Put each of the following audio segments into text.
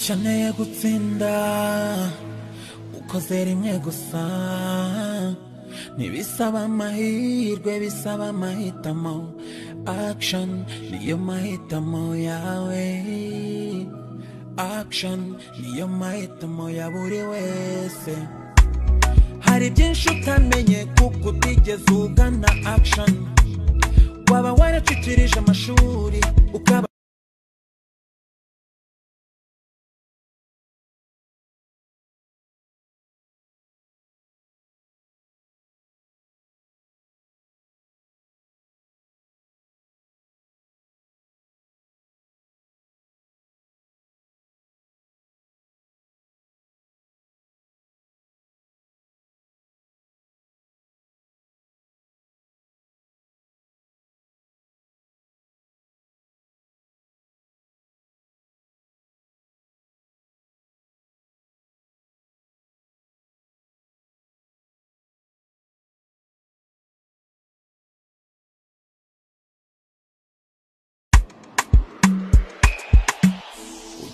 Ukeneye gutsinda ukoze rimwe gusa, ntibisaba amahirwe, bisaba amahitamo. Action niyo mahitamo yawe, action niyo mahitamo ya buri wese. Hari byinshi utamenye kuko utigeze ugana action, waba waracikirije amashuri ukaba.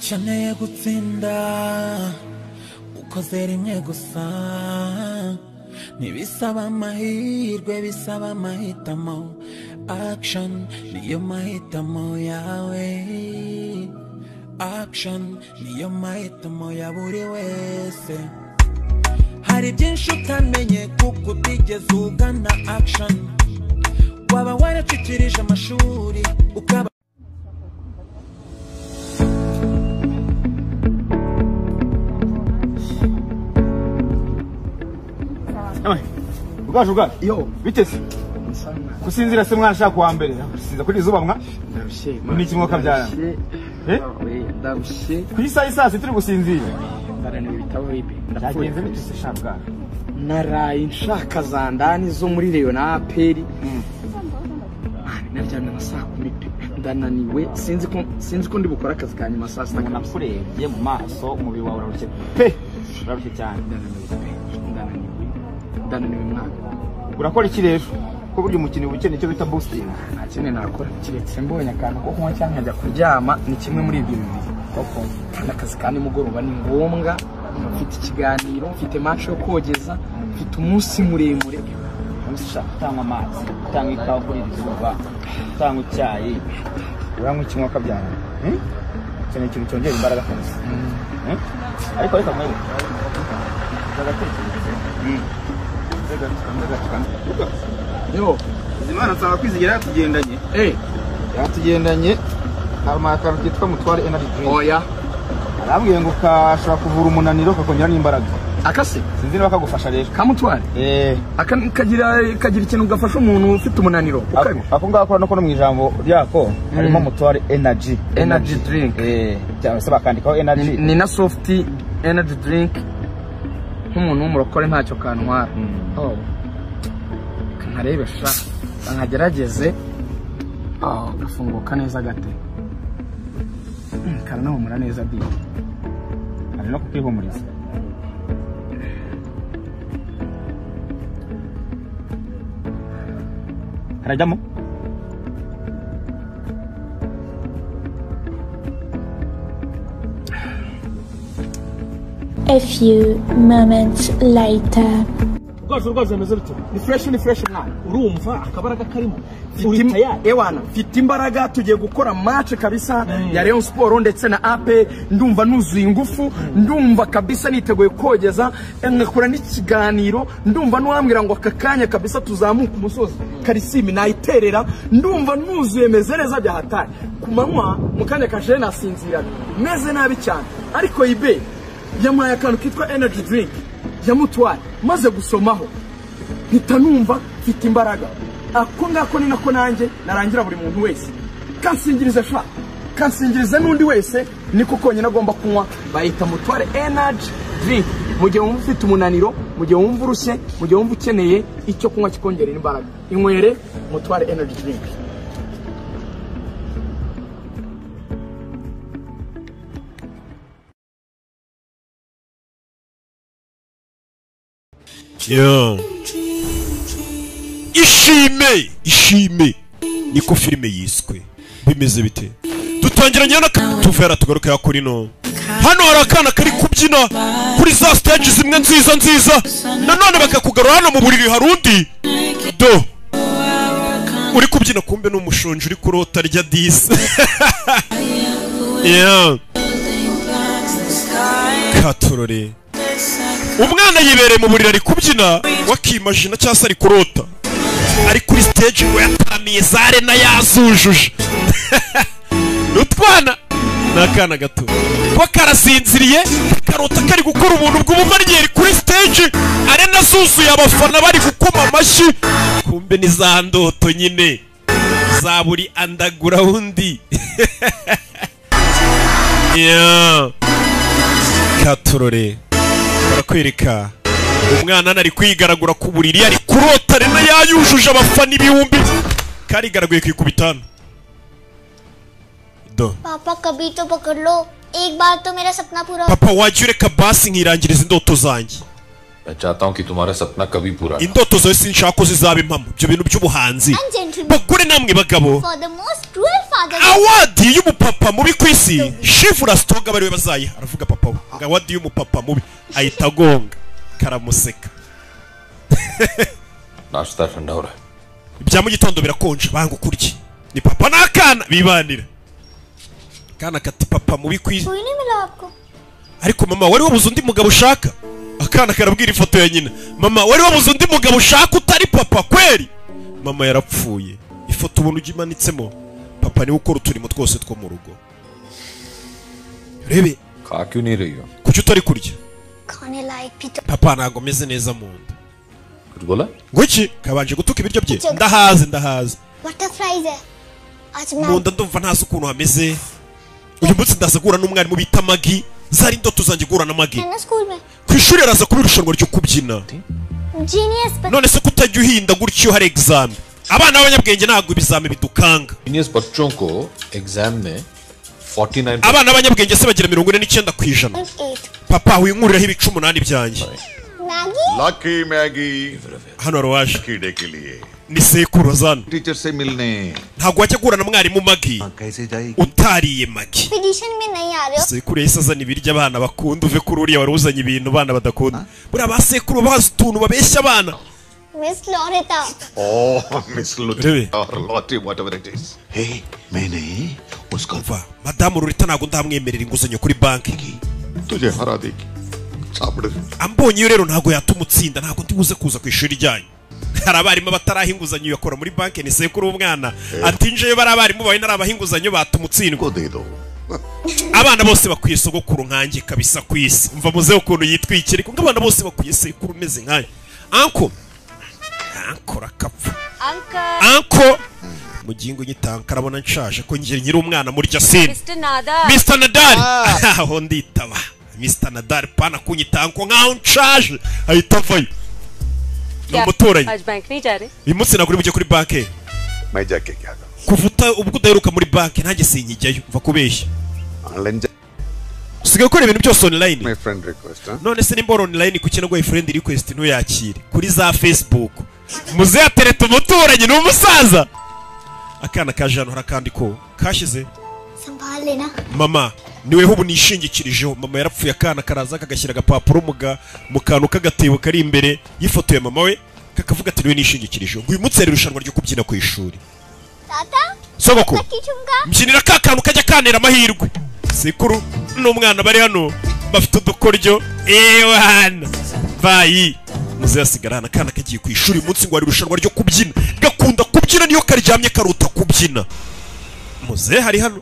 Ukeneye gutsinda ukoze rimwe gusa, ntibisaba amahirwe, bisaba amahitamo. Action niyo mahitamo yawe, action niyo mahitamo ya buri wese. Hari byinshi utamenye kuko utigeze ugana action, waba waracikirije amashuri ukaba. Ugaje ugaje. Yo, biteze. Kusinzira se mwana shaka kuwa mbere. Kusinzira kuri izuba mwa? Ndarushye. Ni kimwe kabyara. Eh? Ndarushye. Kuri saa isa turi gusinzira. Ndaraniwe ibitabo bibi. Ndagenze biteze shabwa. Naraye nshaka za ndani zo muri Rayon na APR. Naryamye amasaha 10 pe. Ndananiwe sinzi ko ndi bukora akazi ka nyuma saa 6. Nakurebye mu maso umubiri wawe urarushye pe. Urarushye cyane. Ndananiwe pe. Ndananiwe mwana. Urakora iki rero? Ko buryo umukino ukeneye icyo bita boosting. Nta kintu nakora kiretse mbonye akantu ko kunywa cyangwa nkajya kuryama, ni kimwe muri ibyo bibiri. Koko kandi akazi ka nimugoroba ni ngombwa, mfite ikiganiro, mfite match yo kogeza, mfite umunsi muremure. Ushaka utanywa amazi, utanywa ikawa kuri iri zuba, utanywa icyayi, uranywa ikinywa kabyara. Ukeneye ikintu cyongera imbaraga kabisa. Ariko reka mwewe. Ndagatekereza. Yo, Izimana nsaba kwizigira yatugendanye. Yatugendanye amakaro kitwa Mutware Energy Drink. Oya. Arambwiye ngo kashobora kuvura umunaniro kakongera n'imbaraga. Akase? Sinzi niba kagufasha rero. Kamutware? Aka kagira ikintu gafasha umuntu ufite umunaniro. Ako ngako no mu ijambo ryako harimo Mutware Energy. Energy drink. Cyangwa se bakandikaho energy. Ni na soft energy drink. Nk'umuntu w'umurokore ntacyo kantwara. Oh. Nkarebe sha, nkagerageze. Oh, gafunguka neza gate. Karanahumura neza di. Ari no kukihumuriza. Karajyamo? A few moments later. Rwaje bimeze bite? Ni fresh mwana. Urumva akabaraga karimo. Uri tayari? Ewana, mfite imbaraga, tugiye gukora match kabisa ya Rayon Sport ndetse na AP. Ndumva nuzuye ingufu, ndumva kabisa niteguye kogeza, nkakora n'ikiganiro, ndumva nuwambwira ngo aka kanya kabisa tuzamuka umusozi. Karisimi nayiterera, ndumva nuzuye meze neza bya hatari. Ku manywa mu kanya kashe nasinziraga meze nabi cyane. Ariko ibe yampaye akantu kitwa energy drink ya Mutware, maze gusomaho mpita numva mfite imbaraga. Ako ngako ni nako nanjye narangira buri muntu wese kansingiriza sha, kansingiriza n'undi wese, niko konyine agomba kunywa. Bayita Mutware Energy Drink. Mu gihe wumva ufite umunaniro, mu gihe wumva urushye, mu gihe wumva ukeneye icyo kunywa kikongerera imbaraga, inywere Mutware Energy Drink. Yeah. Ishime, ishime niko filime yiswe. Bimeze bite? Dutangiranye na tuvera tugaruka ya kuri no. Hano hari akana kari kubyina kuri za stage zimwe nziza nziza, nanone bakakugarura hano mu buriri hari undi do uri kubyina, kumbe ni umushonji uri kurota rya disi. Yeah. Katurore umwana yibereye mu buriri ari kubyina, wakimajina cyangwa se ari kurota ari kuri stage ngo yatamiye zare na yazujuje. Utwana n'akana gato ko karasinziriye, karota kari gukora ubuntu bw'ubumaryeri kuri stage, arena zuzuye abafana bari gukoma amashyi, kumbe ni za ndoto nyine za buri underground. Yeah. Katurore barakwereka umwana ari kwigaragura ku buriri, ari kurota arena yayujuje abafana ibihumbi, karigaraguye kwikubitana. Do. पापा कभी तो पकड़ लो, एक बार तो मेरा सपना पूरा। Papa wajya ureka basi nkirangiriza indoto zanjye. मैं चाहता हूँ कि तुम्हारा सपना कभी पूरा ना। Indoto zawe sinshaka ko zizaba impamo, ibyo bintu by'ubuhanzi. Bagore namwe bagabo, For the most cruel father. Award y'umupapa mubi ku isi, Shivura Stoga bariwe bazayiha. Aravuga papa we ngo award y'umupapa mubi, ahita agonga karamuseka. नाश्ता ठंडा हो रहा है। Ibya mu gitondo birakonje, banga ukurya. Ni papa n'akana bibanira. Kana kati papa mubi ku isi. कोई नहीं मिला आपको? Ariko mama wari wabuze undi mugabo ushaka? Akana karabwira ifoto ya nyina, mama wari wabuze undi mugabo ushaka utari papa kweri? Mama yarapfuye. Ifoto ubona ujya imanitsemo, papa niwe ukora uturimo twose two mu rugo. Rebe खा क्यों नहीं रही हो? Kuki utari kurya? खाने लायक भी तो। Papa ntabwo meze neza mu nda. कुछ बोला? Ngwiki kabanje gutuka ibiryo bye. Ndahaze ndahaze. Butterflies है आज Mu nda ndumva ntazi ukuntu hameze. Uyu munsi ndaza guhura n'umwarimu bita Magi. Zari indoto zanjye guhura na Magi. है ना school में Ku ishuri araza kuba irushanwa ryo kubyina. Genius. None se kutajya uhinda gutyo hari exam? Abana b'abanyabwenge ntabwo ibizame bidukanga. Genius बच्चों को एग्जाम में 49 Abana b'abanyabwenge se bagira 49%. Papa winkuriraho ibice 8 byanjye. Maggi Lucky Maggie Hano rawaje कीड़े के लिए ni sekuru zano. Teacher से मिलने Ntabwo wajya guhura na mwarimu Magi कैसे जाएगी? utariye Magi. Competition में नहीं आ रहे हो। Sekuru yahise azana ibiryo abana bakunda, uve kuri uriya wari uzanye ibintu abana badakunda. Buriya ba sekuru bazi utuntu babeshya abana. Miss Loretta. Oh miss Rebe. Lottie और Lottie whatever it is. Hey मैंने उसको Umva madamu Rurita ntabwo ndamwemerera inguzanyo kuri banki. तुझे हरा देगी सापड़। Ambonye iyo rero ntabwo yatuma utsinda, ntabwo ndi buze kuza ku ishuri ryanyu. Hari abarimu bataraha inguzanyo yakora muri banki, ni sekuru w'umwana atinjeyo bari abarimu bawe narabaha inguzanyo batuma utsindwa. को दे दो। Abana bose bakwiye sogokuru nkanjye kabisa ku isi. Umva muze ukuntu yitwikira, kuko abana bose bakwiye sekuru umeze nkanjye. Anko anko rakapfa anko mugingo nyitanka arabona nshaje ko ngira nkiri umwana murya sine. Mr. Nadal. Mr. Nadal aho nditaba Mr. Nadal pana kunyitanko nkaho nshaje ahita avayo. Ni umuturanyi. आज bank नहीं जा रहे? Uyu munsi ntabwo uri bujye kuri banki. मैं जाके क्या करूं? Kuva ubwo udaheruka muri banki nanjye sinkijyayo, mva kubeshya. Online Usigaye ukora ibintu byose online. My friend request. None se nimba online kuki naguhaye friend request ntuyakire kuri za Facebook? Muze atereta umuturanyi ni umusaza. Akana kaje hano hari akandi ko kashize. संभाल लेना। Mama niweho ubu nishingikirijeho. Mama yarapfuye, akana karaza kagashyira agapapuro mu kantu k'agatebo kari imbere y'ifoto ya mama we, kakavuga ati niwe nishingikirijeho. Ngo uyu munsi hari irushanwa ryo kubyina ku ishuri. Tata Sogoko Lucky झुमका mbyinira ka kantu kajya kanera amahirwe. Sekuru n'umwana bari hano bafite udukoryo. Ewana bayi muze yasigara hano, akana kagiye ku ishuri uyu munsi ngo hari irushanwa ryo kubyina. Gakunda kubyina niyo karyamye karuta kubyina. Muze hari hano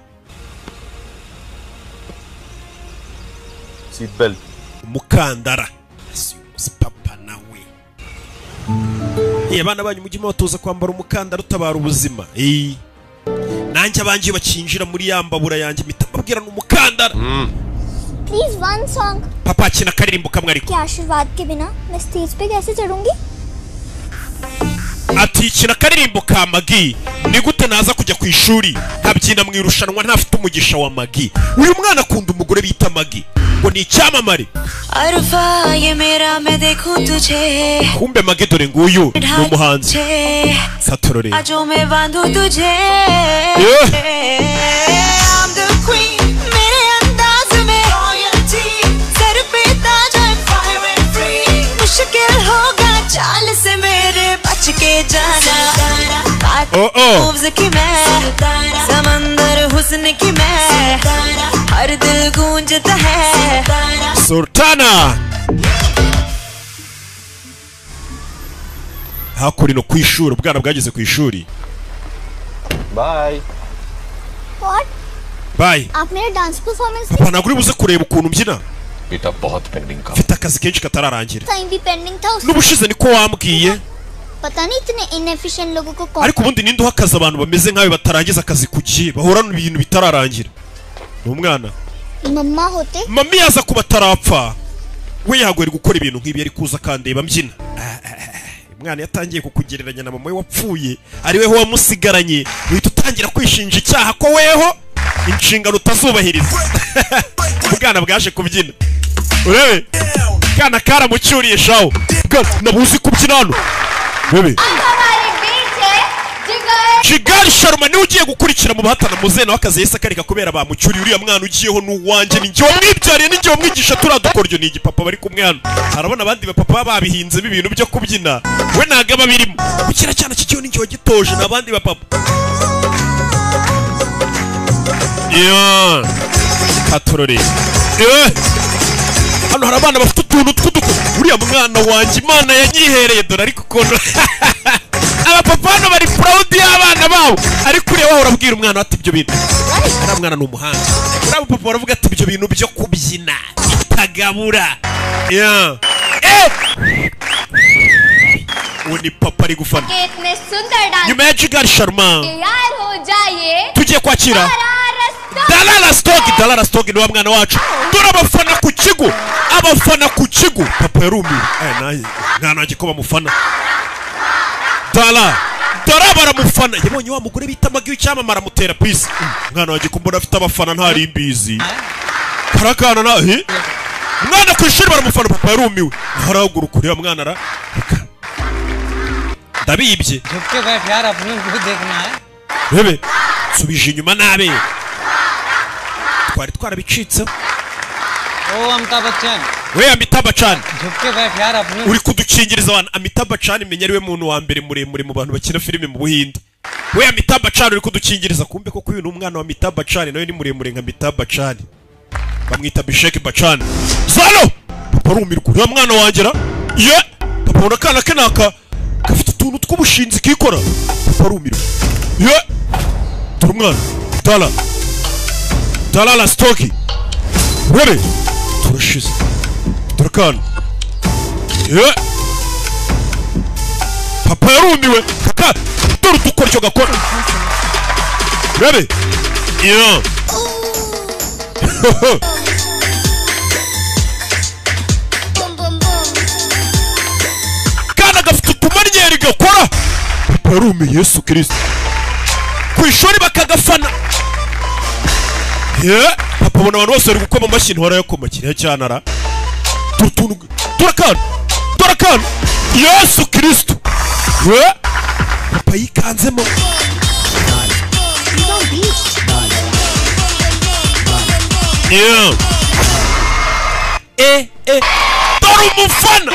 seat belt. Umukandara papa nawe. Abana banyu mujye mubatoza kwambara umukandara utabara ubuzima. Nanjye abanjye bakinjira muri ya mbabura yanjye mpita mbabwira ni umukandara. Please one song. Papa akina akaririmbo kamwe ariko. के आशीर्वाद के बिना मैं स्टेज पे कैसे चढ़ूंगी? Ati kina akaririmbo ka Magi, ni gute naza kujya ku ishuri nkabyina mu irushanwa ntafite umugisha wa Magi? Uyu mwana akunda umugore bita Magi ngo ni icyamamare. अरफा ये मेरा मैं देखूं तुझे Kumbe Magi dore nguyu ni umuhanzi. Satorore आजो मैं बांधू तुझे। Yeah. I'm the queen मेरे अंदाज में Oh oh. Moves की मैं समंदर हुस्न की मैं हर दिल गूंजता है Sultana. Hakurino ku ishuri, ubwana bwageze ku ishuri. Bye. What? Bye. आप मेरा dance performance Papa, ntabwo uri buze kureba ukuntu mbyina. बेटा बहुत pending काम Mfite akazi kenshi katararangira. Time भी pending था उस N'ubushize niko wambwiye. पता नहीं इतने inefficient लोगों को कौन Ariko ubundi ninde uha akazi abantu bameze nkawe batarangiza akazi ku gihe, bahorana ibintu bitararangira? Ni umwana. मम्मा होते Mami yaza kuba atarapfa, we yagwera gukora ibintu nk'ibi, yari kuza akandeba mbyina. Umwana yatangiye kukugereranya na mama we wapfuye, ari weho wamusigaranye, uhita utangira kwishinja icyaha ko weho inshingano utazubahiriza. Ubwana bwaje kubyina, urebe kana karamucyuriye shawo. Bwana nabuzi kubyina hano, urebe Kigali Sharma niwe ugiye gukurikira mu bahatana. Muzehe nawe akazi yahise akareka kubera bamucyuriye. Uriya mwana ugiyeho n'uwanjye, ni njye wamwibyariye, ni njye wamwigisha turiya dukoryo. Ni igipapa bari kumwe hano, harabona abandi bapapa babihinzemo ibintu byo kubyina, we ntabwo aba abirimo. Kiriya cyana kigiyeho ni njye wagitoje, ni abandi bapapa. Yeah. Katorore. Eh! Hano hari abana bafite utuntu tw'uduko. Uriya mwana wanjye Imana yanyihereye, dore ariko ukuntu abapapa hano bari proud y'abana babo. Ariko uriya wahora abwira umwana ati ibyo bintu, uriya mwana ni umuhanga. Uriya papa baravuga ati ibyo bintu byo kubyina bitagabura. Yeah. Eh! Uwo ni papa ari gufana. इतने सुंदर dance Nyuma ya Jigar Sharma तैयार हो जाइए tugiye kwakira Dalala Stogi. Dalala Stogi ni wa mwana wacu. Dore abafana ku kigo, abafana ku kigo. Papa yarumiwe. Eh, naye mwana wanjye ko bamufana. Dala Dara baramufana. Yabonye wa mugore bita Magi w'icyamamare amutera peace. Mwana wanjye ko mbona afite abafana ntari mbizi. Karakana na he? Mwana ku ishuri baramufana. Papa yarumiwe. Harahaguruka uriya mwana ara. Ndabibye. झुक के बैठ यार अपने को देखना है Bebe nsubije inyuma nabe twari twarabicitseho. O Amitabh Bachchan We Amitabh Bachchan, झुक के बैठ यार अपने uri kudukingiriza abantu. Amitabh Bachchan menya ariwe muntu wa mbere muremure mu bantu bakina filime mu Buhinde. We Amitabh Bachchan uri kudukingiriza, kumbe koko uyu ni umwana wa Amitabh Bachchan, nawe ni muremure nka Amitabh Bachchan. Bamwita Abhishek Bachchan. Zalo! Papa arumirwa, uriya mwana wanjye ra? Ye! Papa ubona akana ke naka gafite utuntu tw'ubushinzi kikora. Papa arumirwa. Ye! Dore umwana. Dala. Dalala Stoki. Urebe! Turashize. Dore akana. Ye! Papa yarumiwe. Kaka, dore udukoryo gakora. Urebe! Yeah. Kana gafite utumanyeri gakora. Papa yarumiwe. Yesu Kristo. Ku ishuri bakagafana. Ye! Papa abona abantu bose bari gukoma amashyi, ntwara yakoma kiriya cyana ra. Tutuntu turakana. Turakana. Yesu Kristo. Ye! Papa yikanzemo. Yeah. Eh eh. Dore umufana.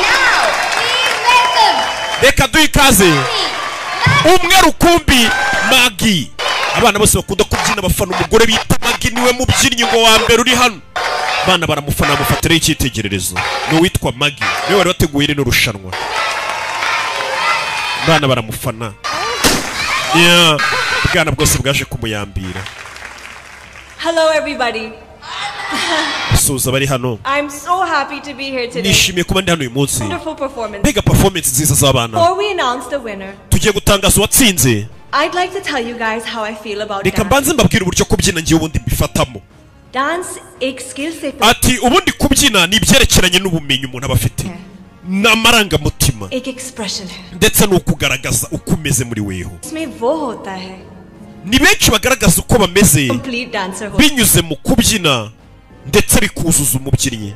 Reka duhe ikaze umwe rukumbi Magi. Abana bose bakunda kubyina bafana umugore bita Magi, niwe mubyinnyi ngo wa mbere uri hano. Abana baramufana, bamufatiraho icyitegererezo. Ni uwitwa Magi, niwe wari wateguye rino rushanwa. Abana baramufana. Yeah. Ubwana bwose bwaje kumuyambira. Hello everybody. Suza bari hano. I'm so happy to be here today. Nishimiye kuba ndi hano uyu munsi. Wonderful performance. Mbega performance nziza z'abana. Before we announce the winner, Tugiye gutangaza uwatsinze. I'd like to tell you guys how I feel about Reka dance. mbanze mbabwire uburyo kubyina ngiye ubundi mbifatamo. Dance ek skill se Ati ubundi kubyina ni ibyerekeranye n'ubumenyi umuntu aba afite n'amarangamutima ek expression है. ndetse n'ukugaragaza uko umeze muri weho. इसमें वो होता है Ni benshi bagaragaza uko bameze complete dancer हो. binyuze mu kubyina ndetse bikuzuza umubyinnyi.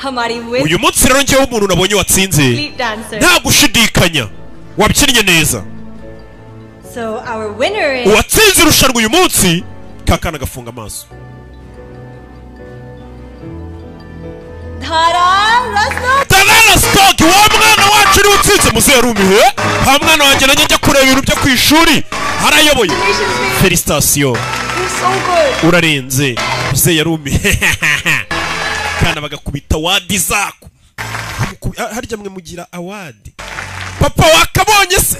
हमारी win Uyu munsi rero njyewe umuntu nabonye watsinze complete dancer. nta gushidikanya wabyinnye neza. So our winner is Uwatsinze irushanwa uyu munsi, kakana gafunga amaso. Dhara Rasna. Dalala Stoki, wa mwana wacu niwe utsinze. Muzehe yarumiwe. Ha mwana wanjye, nanjye njya kureba ibintu byo ku ishuri. Harayoboye. Félicitations. You're so good. Urarenze. Muzehe yarumiye. Kana bagakubita award zako. Harya mwe mugira award? Papa wakabonye se?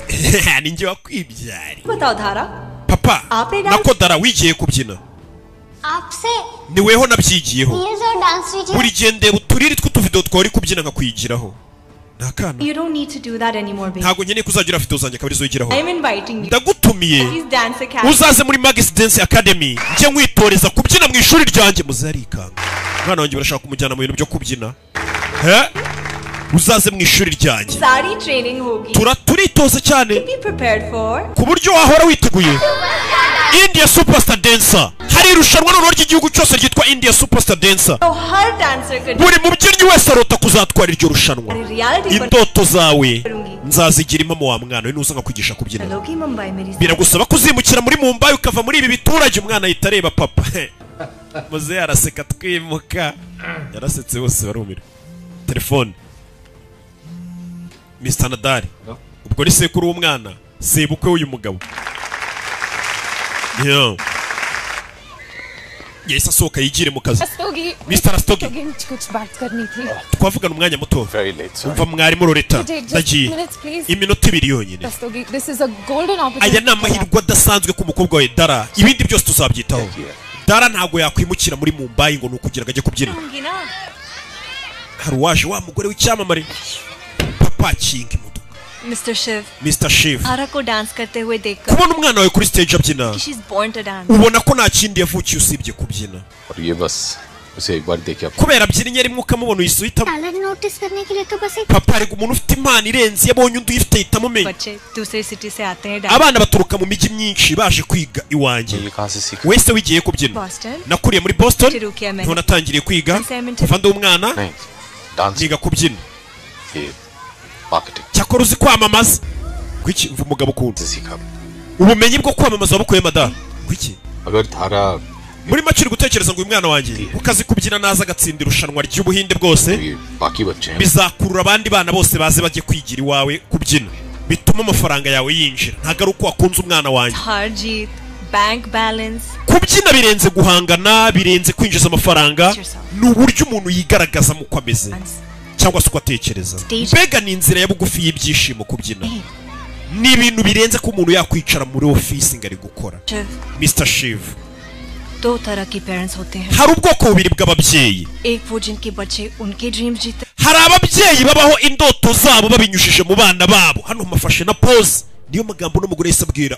Ni njye wakwibyari. बताओ धारा Papa, आपने dance nako Dara wigiye kubyina? आपसे Ni weho nabyigiyeho. Reels और dance video Buri gihe ndeba uturiri tw'utuvidewo twawe uri kubyina nkakwigiraho. Ni akana. You don't need to do that anymore, baby. Ntabwo nkeneye kuzagira video zanjye akaba arizo wigiraho. I'm inviting you. Ndagutumiye. Please dance academy. Uzaze muri Magis Dance Academy njye nkwitoreza kubyina mu ishuri ryanjye. Muze arikanga. Umwana wanjye barashaka kumujyana mu bintu byo kubyina. He? Uzaze mu ishuri ryanjye. सारी training होगी. Tura turitoza cyane Be prepared for. ku buryo wahora witeguye. India Superstar Dancer. Hari irushanwa noneho ry'igihugu cyose ryitwa India Superstar Dancer. तो हर dancer को Buri mubyinnyi wese arota kuzatwara iryo rushanwa. Reality Indoto zawe nzazigira impamo wa mwana we nuza nkakwigisha kubyina. चलोगी मुंबई मेरी Biragusaba kuzimukira muri Mumbai ukava muri ibi biturage. Umwana ahita areba papa. Muzehe araseka twimuka. Yarasetse bose barumira. Telefone. Mr. Nadari. Ubwo ni sekuru w'umwana, sebukwe w'uyu mugabo. Yeah. Yahise asohoka yigire mu kazi. Rastogi. Mr. Rastogi. कुछ बात करनी थी. Twavugana umwanya muto. Umva mwarimu Loretta, Just ndagiye. minutes, please. Iminota 2 yonyine. Rastogi, this is a golden opportunity. Aya ni amahirwe adasanzwe ku mukobwa wawe Dara. Ibindi byose tuzabyitaho. Dara ntabwo yakwimukira muri Mumbai ngo ni ukugira ngo ajye kubyina. होंगी ना. Hari uwaje wa mugore w'icyamamare. Papa akinga imodoka. Mr. Shiv. Mr. Shiv. धारा को dance करते हुए देखकर Kubona umwana wawe kuri stage abyina, she's born to dance. ubona ko nta kindi yavukiye usibye kubyina. और ये बस उसे एक बार देखे अपना Kubera abyinnye rimwe ukamubona uhise uhita talent notice करने के लिए तो बस एक Papa arega umuntu ufite impano irenze iyo abonye undi uyifite ahita amumenya. बच्चे दूसरे city से आते हैं dance. Abana baturuka mu mijyi myinshi baje kwiga iwanjye. Wese wigiye kubyina? Boston. Nakuriye muri Boston, शुरू किया मैंने. niho natangiriye kwiga kuva ndi umwana niga kubyina. Marketing. Cyakora uzi kwamamaza? Kuki mva umugabo ukunda ubumenyi bwo kwamamaza wabukuye madamu? Kuki अगर धारा muri make uri gutekereza ngo uyu mwana wanjye ukazi kubyina naza agatsinda irushanwa ry'ubuhinde bwose, बाकी बच्चे हैं bizakurura abandi bana bose baze bajye kwigira iwawe kubyina, bituma amafaranga yawe yinjira. Ntabwo ari uko wakunze umwana wanjye. हार जीत bank balance. Kubyina birenze guhangana, birenze kwinjiza amafaranga, ni uburyo umuntu yigaragaza mu uko ameze cyangwa se uko atekereza. Mbega ni inzira ya bugufi y'ibyishimo kubyina. Ni ibintu birenze ko umuntu yakwicara muri ofisi ngo ari gukora. Shiv. Mr. Shiv, दो तरह के parents होते हैं. hari ubwoko bubiri bw'ababyeyi. एक वो जिनके बच्चे उनके dreams जीते. Hari ababyeyi babaho indoto zabo babinyujije mu bana babo. Hano mafashe na pause. Niyo magambo n'umugore yahise abwira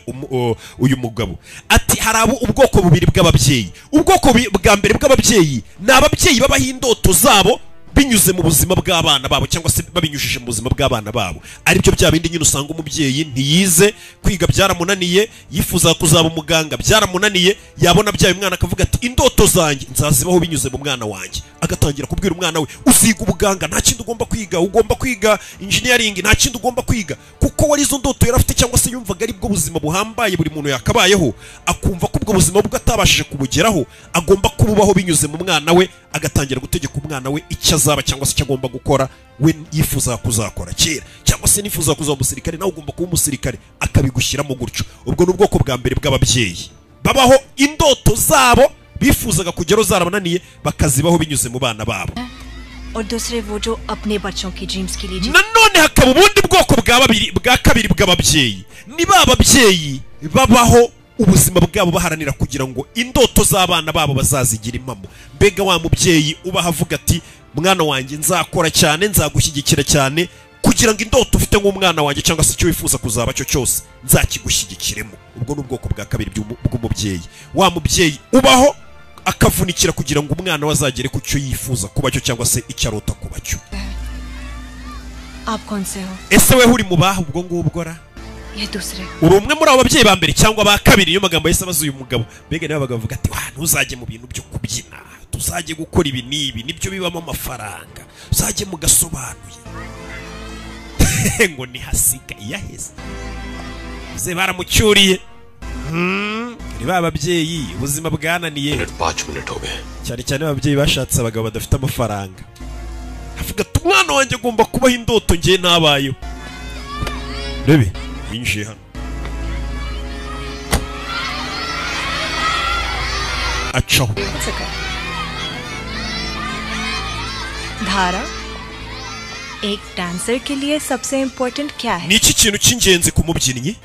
uyu mugabo ati hari abo ubwoko bubiri bw'ababyeyi. Ubwoko bwa mbere bw'ababyeyi ni ababyeyi babaho indoto zabo binyuze mu buzima bw'abana babo cyangwa se babinyujije mu buzima bw'abana babo, aribyo bya bindi nyine usanga umubyeyi ntiyize kwiga byaramunaniye, yifuza kuzaba umuganga byaramunaniye, yabona byaye umwana akavuga ati indoto zanjye nzazibaho binyuze mu mwana wanjye, agatangira kubwira umwana we uziga ubuganga nta kindi ugomba kwiga, ugomba kwiga engineering nta kindi ugomba kwiga, kuko wari izo ndoto yari afite cyangwa se yumvaga ari bwo buzima buhambaye buri muntu yakabayeho, akumva ko ubwo buzima bwe atabashije kubugeraho agomba kububaho binyuze mu mwana we, agatangira gutegeka umwana we icyo azaba cyangwa se icyo agomba gukora we yifuza kuzakora kera, cyangwa se nifuza kuzaba umusirikare nawe ugomba kuba umusirikare, akabigushyiramo gutyo. Ubwo ni ubwoko bwa mbere bw'ababyeyi babaho indoto zabo bifuzaga kugeraho zarabananiye bakazibaho binyuze mu bana babo. और दूसरे वो जो अपने बच्चों की dreams के लिए जीते. Nanone hakaba ubundi bwoko bwa babiri bwa kabiri bw'ababyeyi, ni ba babyeyi babaho ubuzima bwabo baharanira kugira ngo indoto z'abana babo bazazigira impamo. Mbega wa mubyeyi ubaha avuga ati mwana wanjye nzakora cyane, nzagushyigikira cyane kugira ngo indoto ufite nk'umwana wanjye cyangwa se icyo wifuza kuzaba cyo cyose nzakigushyigikiremo. Ubwo ni ubwoko bwa kabiri bw'umubyeyi, wa mubyeyi ubaho akavunikira kugira ngo umwana we azagere ku cyo yifuza kuba cyo cyangwa se icyo arota kuba cyo. आप कौन से हो? Ese weho uri mu baha ubwo ngubwo ra? ये दूसरे. Uri umwe muri abo babyeyi ba mbere cyangwa ba kabiri? Niyo magambo yahise abaza uyu mugabo. Mbega niba abagabo bavuga ati wa ntuzajye mu bintu byo kubyina, tuzajye gukora ibi n'ibi nibyo bibamo amafaranga, uzajye mu gasobanuye ngo nihasiga iyaheze. Ze baramucyuriye. Ni ba babyeyi ubuzima bwananiye, cyane cyane ababyeyi bashatse abagabo badafite amafaranga. Avuga ati umwana wanjye agomba kubaho indoto ngiye ntabayeho. Rebe yinjiye hano. Acaho. It's okay. धारा, एक dancer के लिए सबसे important क्या है? Ni iki kintu cy'ingenzi ku mubyinnyi?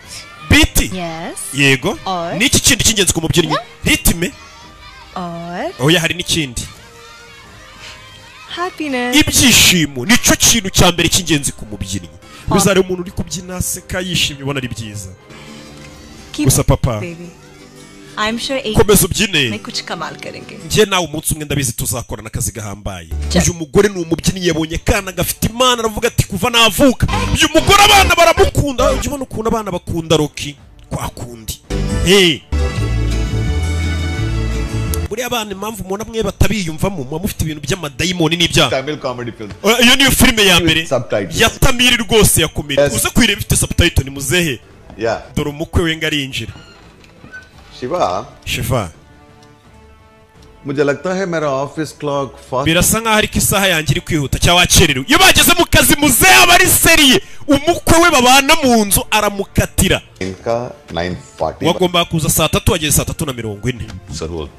Beat. Yes. Yego. Or Ni iki kindi cy'ingenzi ku mubyinnyi? Rythme. और Oya, hari n'ikindi. happiness. Ibyishimo nicyo kintu cya mbere cy'ingenzi ku mubyinnyi. Uzareba umuntu uri kubyina aseka yishimye, ubona ari byiza. Keep Gusa papa, baby. I'm sure एक komeza ubyine. में कुछ कमाल करेंगे. Njye nawe umunsi umwe ndabizi tuzakorana akazi gahambaye. Uyu mugore ni umubyinnyi, yabonye akana gafite imana, aravuga ati kuva navuka. Uyu mugore abana baramukunda. Ujya ubona ukuntu abana bakunda Rocky kwa kundi. Hey. Buriya abana impamvu mubona mwe batabiyumvamo, muba mufite ibintu by'amadayimoni n'ibyaha. Tamil comedy film. Iyo niyo filime ya mbere Subtitles. ya Tamil rwose ya comedy. Yes. Uze kuyireba ifite subtitle ni muzehe. Yeah. Dore umukwe we ngo arinjira. Shiva, Shiva, मुझे लगता है मेरा office clock fast birasa nkaho ariko isaha yanjye iri kwihuta cyangwa wakererewe. Iyo bageze mu kazi muzehe aba ari sérieux. Umukwe we babana mu nzu aramukatira. इनका 9:40. Wagombaga kuza saa 3, wageze saa 3:40. Sir वो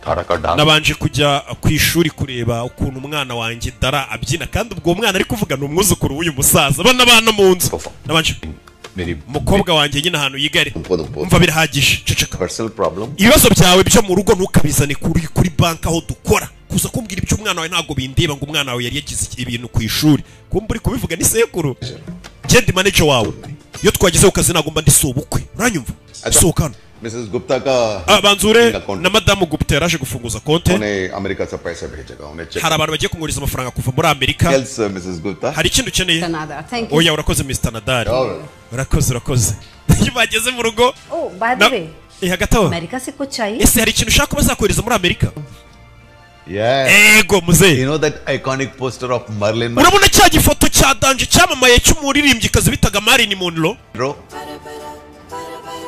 धारा का dance Nabanje kujya ku ishuri kureba ukuntu umwana wanjye Dara abyina, kandi ubwo mwana ari kuvuga ni umwuzukuru w'uyu musaza bana bana mu nzu. Nabanje मेरी umukobwa wanjye nyine ahantu yiga ari. Umva, birahagije, ceceka. Personal problem. Ibibazo byawe byo mu rugo ntukabizane kuri banki aho dukora. Kuza kumbwira iby'umwana wawe ntabwo bindeba, ngo umwana wawe yari yagize ibintu ku ishuri, kumba uri kubivuga ni sekuru. Genda manager wawe, iyo twageze ku kazi ntabwo mba ndi ubukwe, uranyumva? Sohoka hano. Mrs Gupta का Banzure na madamu Gupta yaraje gufunguza konte. उन्हें अमेरिका से पैसे भेजेगा उन्हें check. Hari abantu bagiye kumwohereza amafaranga kuva muri Amerika. Else Mrs Gupta. Hari ikindi ukeneye? Nadar, thank you. Oya, urakoze Mr. Nadari, urakoze, urakoze. Iyo bageze mu rugo Oh, by the Na- way, eh, hagati aho America से कुछ चाहिए? Ese hari ikintu ushaka ko bazakohereza muri Amerika? Yes. Ego muzehe. You know that iconic poster of Marilyn Urabona cya gifoto cya danger cyamamaye cy'umuririmbyikazi bitaga Marilyn Monroe? Monroe?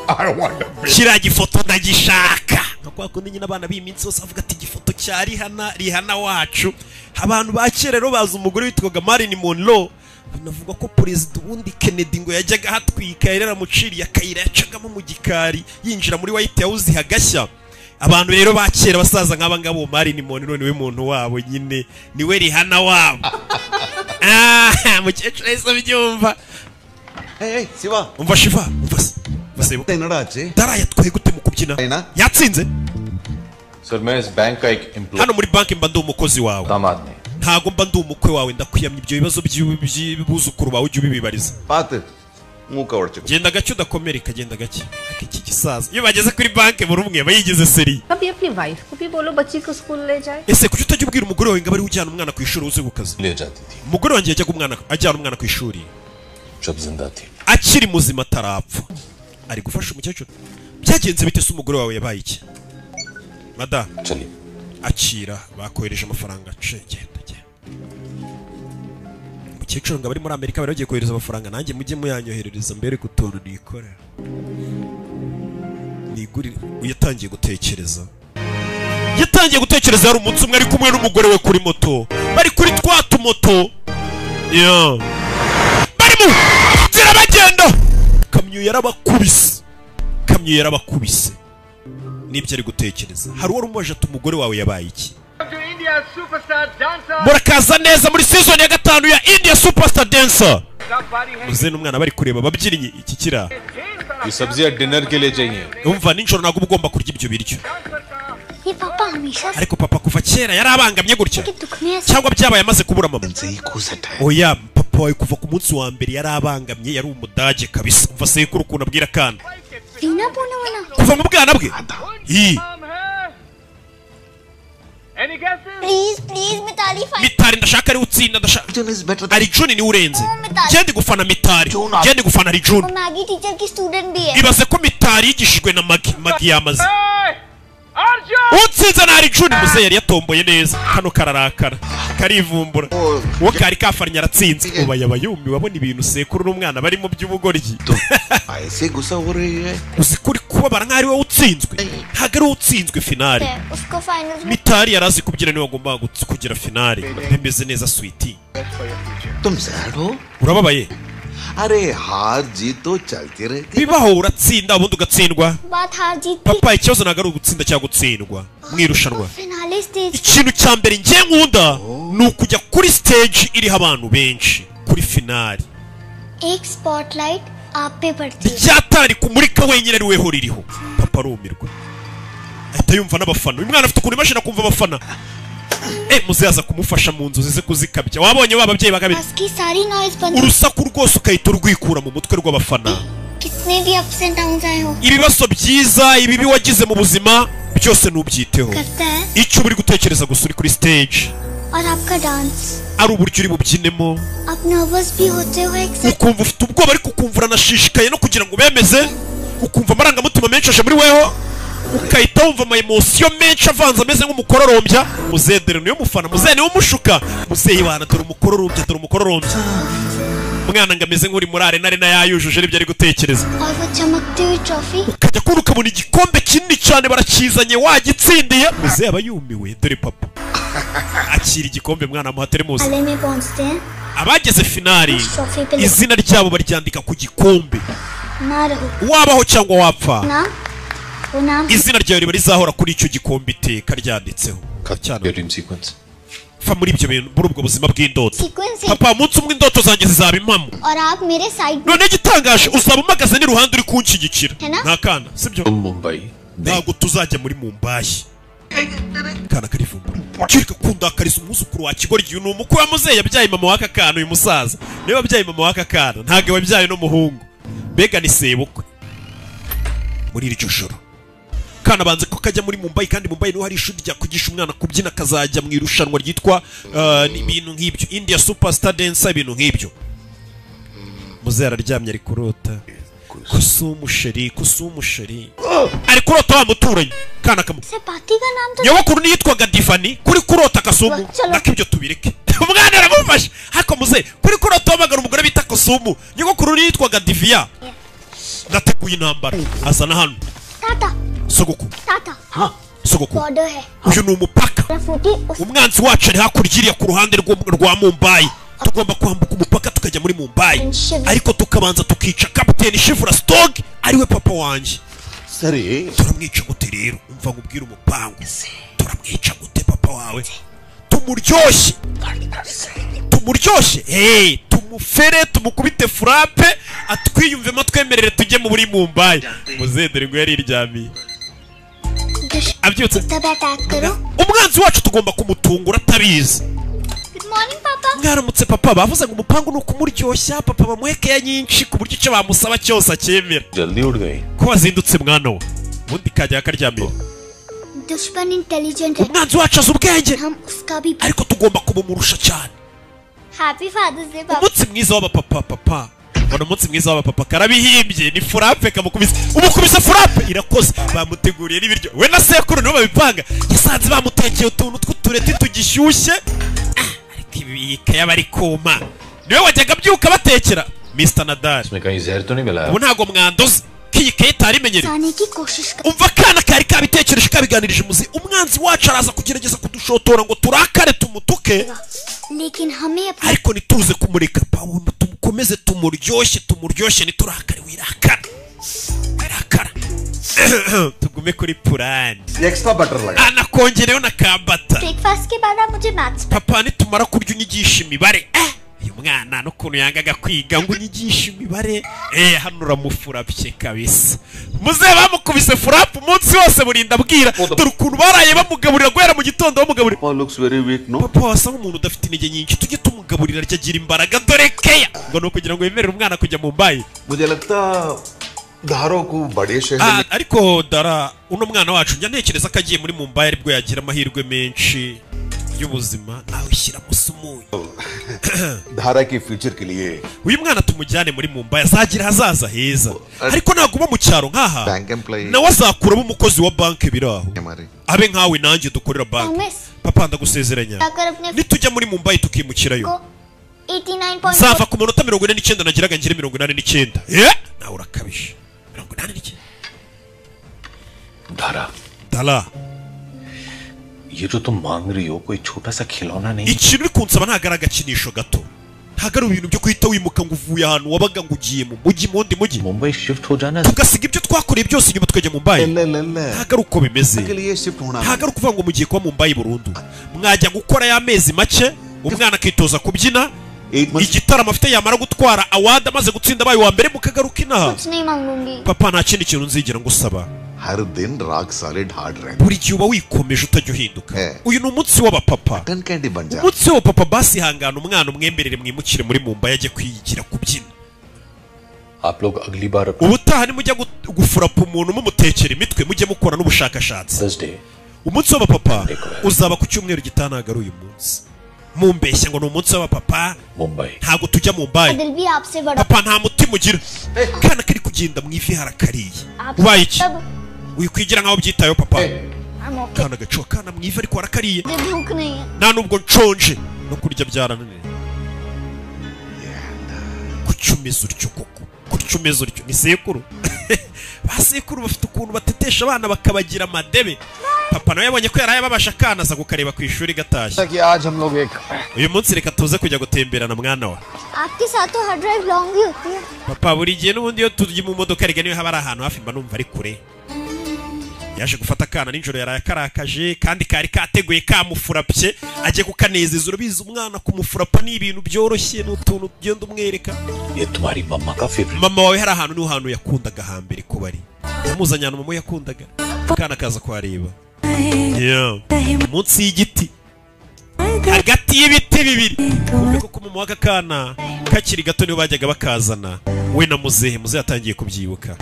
I want to be. Kiriya gifoto ndagishaka. Nka kwa kundi nyine abana b'iyi minsi bose bavuga ati igifoto cya Rihanna, Rihanna wacu. Abantu ba kera rero bazi umugore witwaga Marilyn Monroe. Binavuga ko perezida ubundi Kennedy ngo yajyaga ahatwika, yari yaramuciriye akayira yacagamo mu gikari yinjira muri White House hagashya. Abantu rero ba kera basaza nk'aba ngabo, Marilyn Monroe niwe muntu wabo nyine, niwe Rihanna wabo. Ah, mukecuru yahise abyumva. Hey, hey, Shiva. Umva Shiva, umva se. Umva se. என்னடா ஆச்சு? Dara yatwaye gute mu kubyina? Yatsinze? Sir मैं इस बैंक का एक employee Hano muri banki mba ndi umukozi wawe, दामाद नहीं. ntago mba ndi umukwe wawe. Ndakwiyamye, ibyo bibazo by'ubuzukuru bawe ujye ubibibariza. பாத்து மூக்க உடைச்சுக்கோ. Genda gake udakomereka, genda gake. Ariko iki gisaza iyo bageze kuri banki buri umwe aba yigize sérieux. कभी अपनी wife को भी बोलो बच्ची को school ले जाए. Ese kuki utajya ubwira umugore wawe ngo abe ariwe ujyana umwana ku ishuri uze ku kazi? ले जाती थी Umugore wanjye yajyaga umwana ajyana umwana ku ishuri जब जिंदा थी. akiri muzima atarapfa. Ari gufasha umukecuru. Byagenze bite se? Umugore wawe yabaye iki madamu? चलिए. Akira, bakohereje amafaranga. Ce, genda genda. Umukecuru ngo abari muri Amerika bari bagiye kohereza amafaranga, nanjye mujye muyanyoherereza mbere ku tuntu nikorera nigurire. Yatangiye gutekereza, yatangiye gutekereza. Hari umunsi umwe ari kumwe n'umugore we kuri moto, bari kuri twa tumoto ya bari mu nzira bagenda, kamyo yarabakubise, kamyo yarabakubise. Nibyo ari gutekereza. Hari uwari umubajije ati umugore wawe yabaye iki? Murakaza neza muri season ya 5 ya India Superstar Dancer. Muzehe n'umwana bari kureba ababyinnyi. Iki kira ये सब्जियां डिनर के लिए चाहिए. Umva, nijoro ntabwo uba ugomba kurya ibyo biryo. ये पापा हमेशा से Ariko papa kuva kera yari abangamye gutya के दुख में ऐसे cyangwa byabaye amaze kubura mama? Oya, papa wawe kuva ku munsi wa mbere yari abangamye, yari umudage kabisa. Umva sekuru ukuntu abwira akana. Veena Poonawalla. Kuva mu bwana bwe. Ii, Please please, Mitali final. Mitari ndashaka ari utsinda, ndashaka Arjun niwe urenze. Genda gufana Mitari, genda gufana Arjun. वो Maggi teacher की student भी है. Ibaze ko Mitari yigishijwe na Magi. Magi yamaze utsinze na Arjun. Muzehe yari yatomboye neza, kano kararakara karivumbura, uwo kari kafarnya aratsinze. Ubu yaba yumiwe abona ibintu sekuru n'umwana barimo by'ubugoryi. ऐसे गुस्सा हो रही है? Uzi ko uri kubabara nk'aho ari wowe utsinzwe? Ntabwo ari wowe utsinzwe finale. उसको finals में Mitari yari azi kubyina, niwe wagombaga kugira finale. Bimeze neza sweetie. तुम sad हो? Urababaye? अरे हार जीत तो चलती रहती Bibaho, uratsinda ubundi ugatsindwa. बात हार जीत की Papa, ikibazo ntabwo ari ugutsinda cyangwa gutsindwa mu irushanwa. Finale stage Ikintu cya mbere njye nkunda ni ukujya kuri stage iriho abantu benshi kuri finale. एक spotlight आप पे पड़ती है। Ryatara rikumurika wenyine ari weho ririho. Papa arumirwa, ahita yumva n'abafana. Uyu mwana afite ukuntu imashini akumva abafana. Muzehe aza kumufasha mu nzozi ze kuzikabya. Wabonye wa babyeyi bakabiri. उसकी सारी noise बंद Urusaku rwose ukahita urwikura mu mutwe rw'abafana. कितने भी ups and down आए हो Ibibazo byiza, ibibi wagize mu buzima byose ntubyiteho. करता है Icyo uba uri gutekereza gusa uri kuri stage और आपका dance ari uburyo uri bubyinemo. आप nervous भी होते हो एक Ukumva ufite ubwoba ariko ukumva uranashishikaye no kugira ngo ubemeze, ukumva amarangamutima menshi aje muri weho, ukahita wumva ama emotion menshi avanze ameze nk'umukororombya. Muzehe dore niyo mufana, muzehe niwe umushuka. Muzehe wana dore umukororombya, dore umukororombya. Umwana ngo ameze nk'uri muri arena, arena yayujuje nibyo ari gutekereza. और वो चमकती हुई trophy Ukajya kubona ukabona igikombe kinini cyane barakizanye, wagitsindiye. Muzehe aba yumiwe. Dore papa akira igikombe, mwana amuha teremusi. वाले में पहुंचते हैं Abageze finali trophy पे izina ryabo baryandika ku gikombe. ना रहो Wabaho cyangwa wapfa, ना वो नाम izina ryawe riba rizahora kuri icyo gikombe iteka ryanditseho. Dream sequence. Fa muri ibyo bintu, muri ubwo buzima bw'indoto. Sequence Papa, umunsi umwe indoto zanjye zizaba impamo. और आप मेरे side None igitangaje uzaba uhagaze n'iruhande uri kunshyigikira. Hena? Nta kana sibyo? Mumbai Ntabwo tuzajya muri Mumbai. Kana karivumbura kirika kundakariza umwuzukuru wa kigoryi. Ni umukwe wa muzehe yabyaye mama w'aka kana. Uyu musaza niwe wabyaye mama w'aka kana, ntabwo wabyaye n'umuhungu. Mbega ni sebukwe. Muri iryo joro kana banze ko kajya muri Mumbai, kandi Mumbai niho hari ishuri rya kugisha umwana kubyina, akazajya mu irushanwa ryitwa ibintu nk'ibyo, India Superstar Dancer, ibintu nk'ibyo. Muzehe araryamye ari kurota kusumusheri, kusumusheri ari kurota wa muturanyi kana kamu से पाती का नाम तो nyogokuru niyitwaga Divani kuri kurota Kasumu. Nakibyo tubireke. Umwana aramufasha ariko muzehe kuri kurota wamagara umugore bita Kasumu, nyogokuru niyitwaga Divya. Ndateguye intambara azana hano. Tata Sogokuru, tata sogokuru, border है uyu ni umupaka. Futi उस Umwanzi wacu ari hakurya iriya ku ruhande rwa Mumbai. Tugomba kwambuka umupaka tukajya muri Mumbai, ariko tukabanza tukica kapiteni Shivura Stog ariwe papa wanjye. Sari Turamwica gute rero? Umva nkubwire umupangu. Turamwica gute papa wawe? Tumuryoshye, tumuryoshye, hey, tumufere, tumukubite frappe atwiyumvemo, twemerere tujye mu buri Mumbai. Muzehe dore ngo yariryamiye abyutse. तब attack करो। Umwanzi wacu tugomba kumutungura atabizi. Good morning papa. Mwaramutse papa. Bavuze ngo umupangu ni ukumuryoshya papa, bamuhe keya nyinshi ku buryo icyo bamusaba cyose acyemera. जल्दी उठ गई Ko wazindutse mwana we? Ubundi kajya karyamira. दुश्मन intelligent है, Umwanzi wacu azi ubwenge, हम उसका भी। ariko tugomba kubumurusha cyane. Happy Father's Day papa. Umunsi mwiza w'abapapa papa. Mbona umunsi mwiza w'abapapa karabihimbye ni furape kamukubise, umukubise furape irakoze. Bamuteguriye n'ibiryo we na sekuru nibo babipanga. Yasanze bamutekeye utuntu tw'utureti tugishyushye. Ariko ibika yaba ari kuma niwe wajyaga abyuka batekera Mr Nadal. इसमें कहीं जहर तो नहीं मिला Ubu ntabwo mwandoze ko iyi kayi itari imenyereye. आने की कोशिश कर Umva akana kari kabitekereje kabiganirije umuzi. Umwanzi wacu araza kugerageza kudushotora ngo turakare tumutuke, लेकिन हमें अपना ariko ntituze kumureka. Pawulo, tumukomeze tumuryoshye, tumuryoshye, niturakare. Wirakara, wirakara, tugume kuri purani. Extra butter लगा Anakongereho na kabata. Breakfast के बाद आप मुझे maths Papa, nitumara kurya unyigisha imibare. Uyu mwana n'ukuntu yangaga kwiga ngo unyigishe imibare. Hano uramufurapye kabisa. Muzehe bamukubise furapu umunsi wose burinda bwira. Dore ukuntu baraye bamugaburira guhera mu gitondo bamugaburira. Papa looks very weak no. Papa wasa nk'umuntu udafite intege nyinshi, tujye tumugaburira arya agira imbaraga. Dore keya ngo ni ukugira ngo yemerere umwana kujya mu mbayi. मुझे लगता धारों को बड़े शहर में Ariko dara uno mwana wacu njya ntekereza ko agiye muri Mumbai aribwo yagira amahirwe menshi y'ubuzima. Nawe shyiramo umunyu. धारा के future के लिए Uyu mwana tumujyane muri Mumbai azagira ahazaza heza, ariko naguma mu cyaro nk'aha bank employee nawe azakuramo umukozi wa banki biri aho, हमारे abe nkawe nanjye dukorera banki. Promise Papa, ndagusezeranya, अगर अपने nitujya muri Mumbai tukimukirayo को 89.4 nzava ku manota 49 nagiraga ngire 89. Nawe urakabije 89. धारा Dara, ये जो तुम मांग रही हो कोई छोटा सा खिलौना नहीं ikintu uri kunsaba ntabwo ari agakinisho gato. Ntabwo ari ibintu byo guhita wimuka ngo uvuye ahantu wabaga ngo ugiye mu mujyi, mu wundi mujyi, Mumbai shift हो जाना tugasiga ibyo twakoreye byose inyuma tukajya Mumbai. Ntabwo ari uko bimeze. के लिए shift होना Ntabwo ari ukuvuga ngo mugiye kuba Mumbai burundu. Mwajya gukora y'amezi make, umwana akitoza kubyina, igitaramo afite yamara gutwara award, amaze gutsinda abaye uwa mbere, mukagaruka inaha. कुछ नहीं मांगूंगी। Papa, nta kindi kintu nzigera ngusaba. हर दिन rock solid hard रहना Buri gihe uba wikomeje, utajya uhinduka. Uyu ni umunsi w'abapapa, cotton candy बन जा। Umunsi w'abapapa. Basi hangana umwana umwemberere, mwimukire muri Mumbai ajye kwigira kubyina. आप लोग अगली बार अपना Ubutaha nimujya gufurapa umuntu mumutekera imitwe, mujye mukora n'ubushakashatsi. Thursday Umunsi w'abapapa uzaba ku cyumweru gitaha, ntabwo ari uyu munsi. Mumbeshya ngo ni umunsi w'abapapa. Mumbai Ntabwo tujya Mumbai. दिल भी आपसे बड़ा। Papa, nta mutima ugira. Kana kari kugenda mu ivi harakariye. आप Ubaye iki? सब Wikwigira nkaho byitayeho, papa. I'm okay. Kana gacuwa kana mu ivi ariko harakariye. मुझे भूख नहीं है। Nta nubwo nshonje, no kurya byarananiye. Kuki umeze utyo koko? Kuki umeze utyo? Ni sekuru. Ba sekuru bafite ukuntu batetesha abana bakabagira amadebe. Papa nawe yabonye ko yaraye ababasha akana, aza kukareba ku ishuri gatashye. कि आज हम लोग एक Uyu munsi reka tuze kujya gutemberana, mwana wa. आपके साथ तो हर drive long ही होती है। Papa, buri gihe n'ubundi iyo turi mu modoka rega niyo haba ari ahantu hafi mba numva ari kure. Yaje gufata akana nijoro, yaraye akarakaje kandi kari kateguye kamufurapye, agiye kukanezeza. Urabizi, umwana kumufurapa ni ibintu byoroshye, ni utuntu ugenda umwereka. ये तुम्हारी मम्मा का favourite Mama wawe hari ahantu, niho hantu yakundaga hambere kuba ari. Yamuzanye ahantu mama yakundaga, akana kaza kuhareba. Yeah. Munsi y'igiti, hagati y'ibiti bibiri. Kumbe koko mama w'aka kana kakiri gato niho bajyaga bakazana we na muzehe. Muzehe atangiye kubyibuka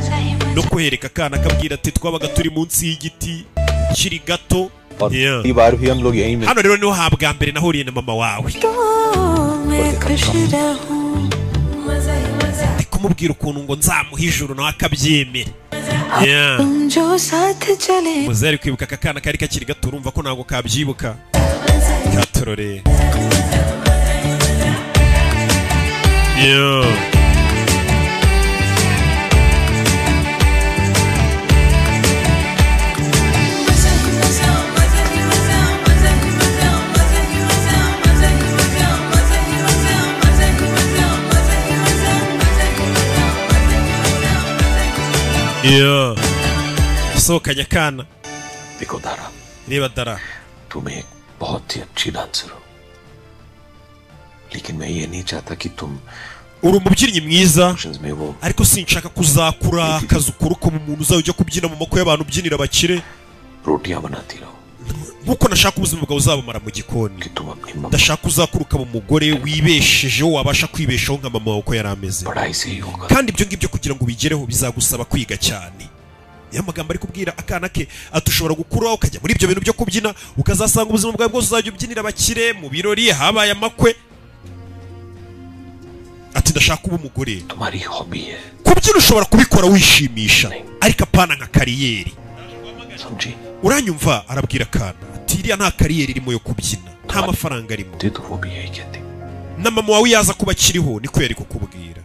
no kuhereka akana, akabwira ati twabaga turi munsi y'igiti kiri gato. Yeah. पहली बार भी हम लोग यहीं मिले Hano rero niho habwa mbere nahuriye na mama wawe. Ndi kumubwira ukuntu ngo nzamuha ijuru nawe akabyemera. Yeah. जो साथ चले Muzehe ari kwibuka aka kana kari kakiri gato, urumva ko ntabwo kabyibuka katorore. Yeah. Yeah. Sohokanye akana. देखो Dara, Reba Dara, तुम एक बहुत ही अच्छी dancer हो, लेकिन मैं ये नहीं चाहता कि तुम Uri umubyinnyi mwiza, functions में वो ariko sinshaka kuzakura akazi ukora ukaba umuntu uzajya ujya kubyina mu mako y'abantu, ubyinira abakire. रोटियां बनाती रहो Nkuko nashaka ubuzima bwawe uzabumara mu gikoni. कि तुम अपनी मम्मा Ndashaka uzakura ukaba umugore wibeshejeho, wabasha kwibeshaho nka mama wawe uko yari ameze. पढ़ाई से ही होगा। Kandi ibyo ngibyo kugira ngo ubigereho bizagusaba kwiga cyane. Niyo magambo ari kubwira akana ke, ati ushobora gukura ukajya muri ibyo bintu byo kubyina, ukazasanga ubuzima bwawe bwose uzajya ubyinira abakire mu birori habaye amakwe. Ati ndashaka kuba umugore. तुम्हारी hobby है। Kubyina ushobora kubikora wishimisha, ariko apana nka career. समझी? Uranyumva? Arabwira akana ati iriya nta career irimo yo kubyina, nta mafaranga arimo. तो वो भी यही कहती। Na mama wawe yaza kuba akiriho niko yari kukubwira.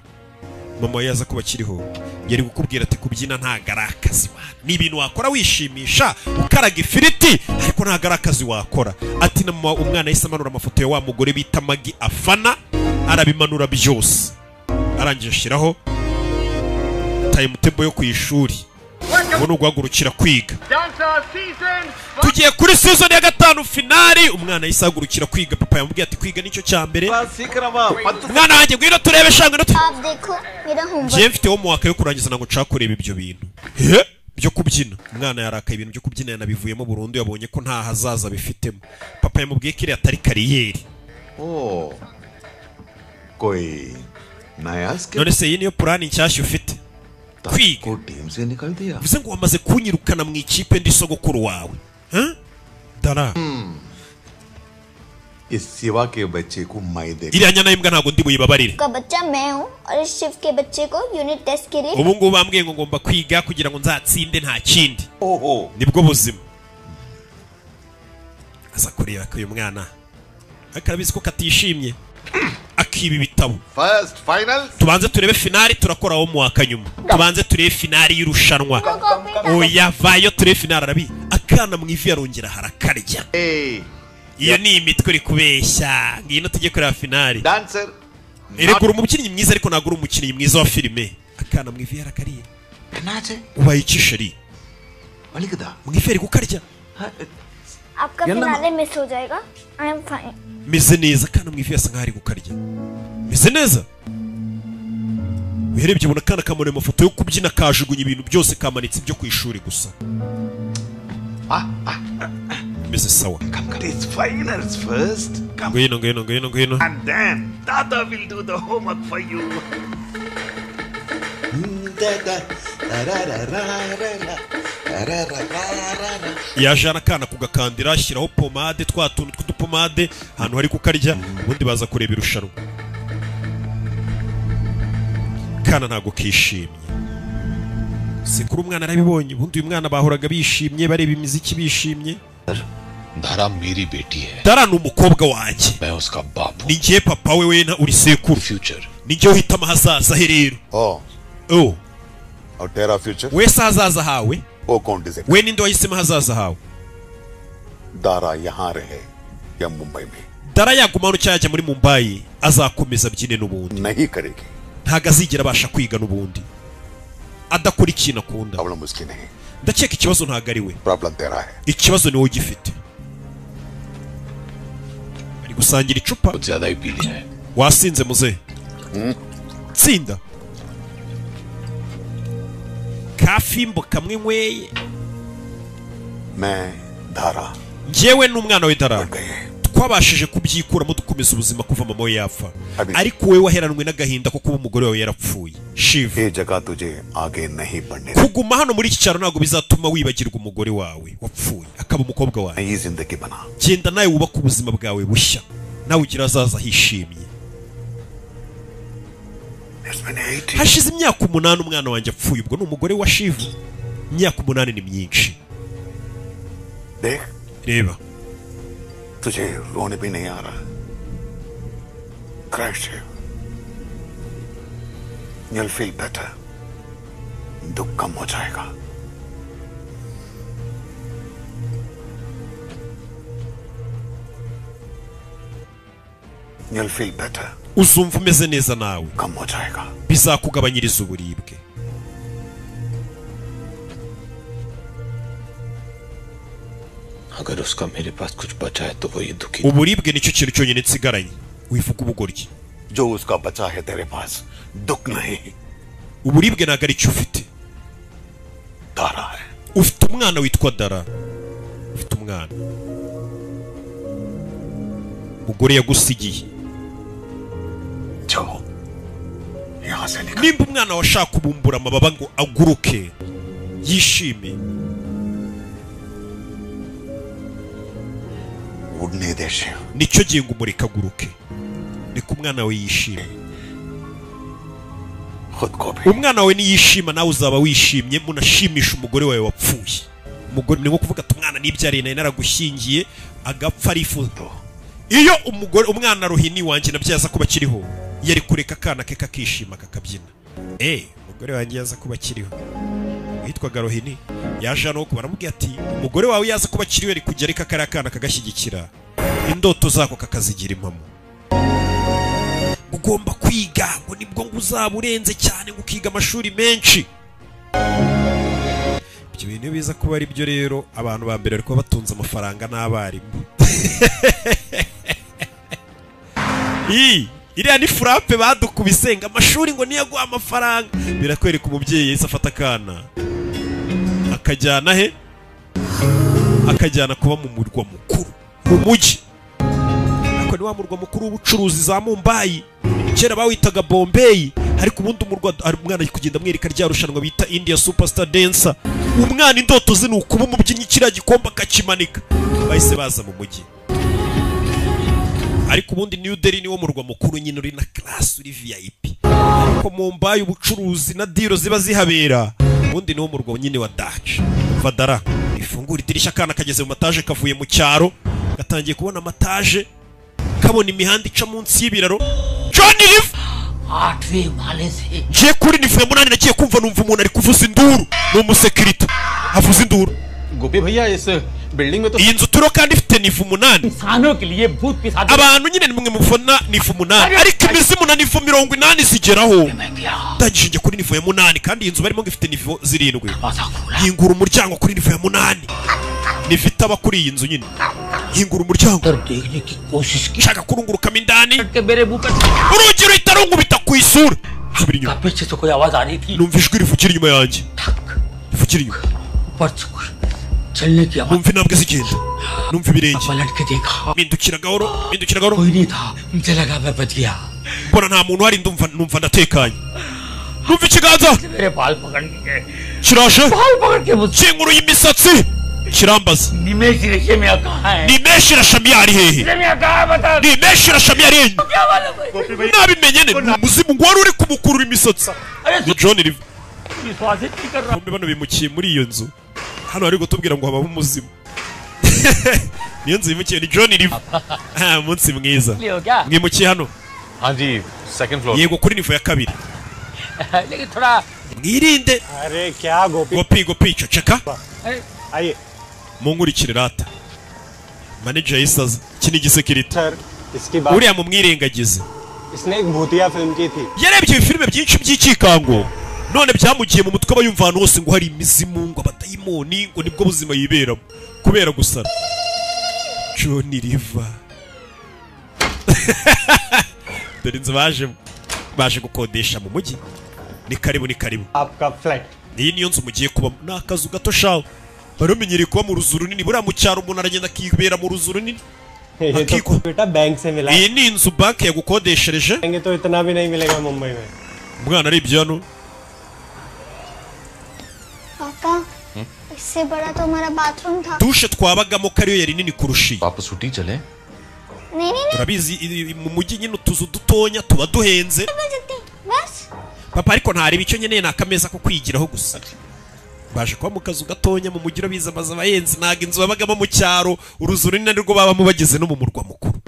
Mama wawe yaza kuba akiriho yari kukubwira ati kubyina ntabwo ari akazi wana, ni ibintu wakora wishimisha ukaraga ifiriti, ariko ntabwo ari akazi wakora. Ati na mama. Umwana yahise amanura amafoto ya wa mugore bita Magi afana, arabimanura byose, arangije ashyiraho timetable yo ku ishuri. Ubu ni uguhagurukira kwiga. Tugiye kuri season ya gatanu, finale. Umwana yahise ahagurukira kwiga. Papa yamubwiye ati kwiga nicyo cya mbere. Mwana wanjye, ngwino turebe shanga ngwino. आप देखो मेरा homework. Njyewe mfite homework yo kurangiza, ntabwo nshaka kureba ibyo bintu he byo kubyina. Umwana yarakaye, ibintu byo kubyina yanabivuyemo burundu, yabonye ko nta hazaza bifitemo. Papa yamubwiye ko iriya atari career. ओ कोई नया skill None se iyi niyo plan nshyashya ufite, kwiga? को team से निकाल दिया। Bivuze ngo wamaze kunyirukana mu ikipe, ndi sogokuru wawe. Huh? Dara, इस शिवा के बच्चे को माई दे। Iriya nyana y'imbwa ntabwo ndi buyibabarire. का बच्चा मैं हूँ और इस शिव के बच्चे को unit test के लिए Ubu ngubu bambwiye ngo ngomba kwiga kugira ngo nzatsinde, nta kindi. ओहो Nibwo buzima. Aza kureba ko uyu mwana ariko arabizi ko katishimye, akiba ibitabo. First final. Tubanze turebe finale, turakora homework nyuma. Tubanze turebe finale y'irushanwa. Oya, vayo turebe finale. Arabi akana mu ivi yarongera harakarya. Iyo ni imitwe uri kubeshya. Ngwino tujye kureba finale. Dancer Erega uri umubyinnyi mwiza, ariko ntabwo uri umukinnyi mwiza wa filime. Akana mu ivi yarakariye. Ubaye iki chérie? Mu ivi ari kukarya. आपका finale miss हो जाएगा. I am fine. Meze neza. Akana mu ivi yasa nkaho ari kukarya. Meze neza. Uherebye ubona akana kamureba amafoto yo kubyina, kajugunya ibintu byose, kamanitse ibyo ku ishuri gusa. Meze sawa. It's finals first. Come. Ngwino ngwino ngwino ngwino. And then Tata will do the homework for you. Yajana akana kugakandira, ashyiraho pomade, twa tuntu tw'udupomade ahantu hari kukarya, ubundi baza kureba irushanwa. Kana ntabwo kishimye. Sekuru umwana arabibonye. Ubundi uyu mwana bahoraga bishimye, bareba imiziki bishimye. धारा मेरी बेटी है. Dara ni umukobwa wanjye. मैं उसका बाप हूँ. Ni njye papa we, we uri sekuru. Future. Ni njye uhitamo ahazaza he rero. Oh. Oh. और तेरा future? Wese ahazaza hawe. वो कौन decide? We ninde wahisemo ahazaza hawe? Dara यहाँ रहे या मुंबई में? Dara yaguma hano cyangwa yajya muri Mumbai, azakomeza abyine n'ubundi. नहीं करेगी. Ntabwo azigera abasha kwiga n'ubundi adakora ikintu akunda. Problem उसकी नहीं. Ndakeka ikibazo ntabwo ari we. Problem तेरा है. Ikibazo ni wowe ugifite. Bari gusangira icupa. कुछ ज्यादा ही पी लिया है. Wasinze muze. Tsinda kafimbo kamwe nyweye. मैं धारा. Njyewe n'umwana we Dara twabashije kubyikuramo, dukomeza ubuzima kuva mama we yapfa, ariko wowe waheranwe n'agahinda ko kuba umugore wawe yarapfuye. Shiva, ये जगह तुझे आगे नहीं बढ़ने. Kuguma hano muri iki cyaro ntabwo bizatuma wibagirwa umugore wawe wapfuye akaba umukobwa wawe. नई जिंदगी बना. Genda nawe wubake ubuzima bwawe bushya, nawe ugira ahazaza hishimye. Hashize imyaka 8 umwana wanjye apfuye. Ubwo ni umugore wa Shiva. Imyaka 8 ni myinshi. देख. Reba. तुझे रोने भी नहीं आ रहा. Crash. You'll feel better. दुख कम हो जाएगा. You'll feel better. Uzumva umeze neza nawe. कम हो जाएगा. Bizakugabanyiriza uburibwe. अगर उसका मेरे पास कुछ बचा है तो वो ये दुखी. Uburibwe nicyo kintu cyonyine nsigaranye. Wivuga ubugoryi. जो उसका बचा है तेरे पास दुख नहीं. Uburibwe ntabwo ari cyo ufite. Dara है. Ufite umwana witwa Dara. Ufite umwana umugore yagusigiye. चलो यहाँ से निकल. Nimba umwana washaka kubumbura amababa ngo aguruke yishime, उड़ने दे Shiv. Nicyo gihe ngo umureke aguruke, reka umwana we yishime. खुद को भी. Umwana wawe niyishima nawe uzaba wishimye, munashimisha umugore wawe wapfuye. Umugore ni nko kuvuga ati umwana nibyariye nari naragushyingiye agapfa arifuza. Iyo umugore umwana Rohini wanjye nabyaye aza kuba akiriho, yari kureka akana ke kakishima kakabyina. Umugore wanjye yaza kuba akiriho witwaga Rohini yaje hano baramubwira ati umugore wawe yaza kuba akiriho yari kujya areka kariya kana kagashyigikira indoto zako kakazigira impamo. Ugomba kwiga ngo nibwo ngo uzaba urenze cyane, ngo ukiga amashuri menshi. Ibyo bintu biza kuba ari byo rero, abantu ba mbere bari kuba batunze amafaranga n'abarimu. Iriya ni frappe badukubise ngo amashuri ngo niyo aguha amafaranga. Birakwereka umubyeyi yahise afata akana akajyana he, akajyana kuba mu murwa mukuru, mu mujyi. Ariko ni wa murwa mukuru w'ubucuruzi za Mumbai, kera bawitaga Bombay, ariko ubundi umurwa umwana ari kugenda amwereka rya rushanwa bita India Superstar Dancer. Umwana indoto ze ni ukuba umubyinnyi, kiriya gikombe akakimanika. Bahise baza mu mujyi. Ariko ubundi New Delhi niwo murwa mukuru nyine uri na class, uri VIP. Ariko Mumbai ubucuruzi na deal ziba zihabera. Ubundi niwo murwa nyine wa Dutch. Vadara ifungura idirishya, akana kageze mu mataje kavuye mu cyaro, gatangiye kubona amataje, kabona imihanda ica munsi y'ibiraro. Johnny Riff आठवें माले से ngiye kuri nivuye munani, nagiye kumva numva umuntu ari kuvuza induru. Ni umusekirite avuza induru. गोपी भैया इस Building में तो Iyi nzu turiho kandi ifite niveau 8. इंसानों के लिए भूत पिशाच Abantu nyine ni mwe mubona niveau 8, ariko imizimu na niveau 80 zigeraho. Ndangije njya kuri niveau ya 8, kandi iyi nzu barimo ngo ifite niveau 7. Yingura umuryango kuri niveau ya 8, niveau itaba kuri iyi nzu nyine. Yingura umuryango, nshaka kurungurukamo indani, urugi ruhita runkubita ku isura. Nsubira inyuma, पीछे से कोई आवाज आ रही थी। Numva ijwi rivugira inyuma yanjye, rivugira inyuma. ऊपर से कुछ चलने की आवाज। Numva intambwe zigenda, numva ibirenge. पलट के देखा। Mpindukira gahoro, mpindukira gahoro. कोई नहीं था, मुझे लगा मैं बच गया। Mbona nta muntu uhari, ndumva numva ndatekanye. Numva ikiganza मेरे बाल पकड़ के kiraje, बाल पकड़ के मुझे kinkuruye imisatsi, kirambaza Nimesh Reshammiya कहाँ है? Nimesh Rashami ari hehe? Reshammiya कहाँ है बता। Nimesh Rashami ari hehe? क्या मालूम है? Nabimenye ne, ni umuzimu ngo wari uri kumukurura imisatsi, ni John River. विश्वास ही नहीं कर रहा। Bombi bano bimukiye muri iyo nzu. Hano bari kutubwira ngo habaho umuzimu. Niyo nzu yimukiye ni John River. Ah, umunsi mwiza. हो क्या? Mwimukiye hano? हाँ जी, second floor. Yego, kuri niveau ya 2. लेकिन थोड़ा Mwirinde. अरे क्या Gopi. Gopi, Gopi, ceceka. अरे आइए। Munkurikire rata. Manager yisaza, iki ni igisekirite. Sir इसकी बात Uriya mumwirengagize. इसने एक भूतिया फिल्म की थी। Yarebye ibifilime byinshi by'ikikango, none byamugiye mu mutwe, aba yumva ahantu hose ngo hari imizimu, ngo abadayimoni, ngo nibwo buzima yiberamo kubera gusara. John River. Dore inzu bajemo, baje gukodesha mu mujyi. Ni karibu, ni karibu. आपका flat. Iyi niyo nzu mugiye kubamo. Ni akazu gato shawe, bari bamenyereye kuba mu ruzu runini. Buriya mu cyaro umuntu aragenda akibera mu ruzu runini. ये तो बेटा bank से मिला। Iyi ni inzu banki yagukodeshereje. आएंगे तो इतना भी नहीं मिलेगा मुंबई में। Umwana arebye hano. पापा, इससे बड़ा तो हमारा bathroom था। Dushe twabagamo ko ariyo yari nini kurusha iyi. वापस छुट्टी चले। नहीं नहीं नहीं। Urabizi mu mujyi nyine utuzu dutonya tuba duhenze. बन सकती बस। Papa, ariko ntareba icyo nkeneye, ni akameza ko kwigiraho gusa. Baje kuba mu kazu gatonya mu mujyi, urabizi amazu aba ahenze. Ntabwo inzu babagamo mu cyaro uruzu runini arirwo babamo bageze no mu murwa mukuru.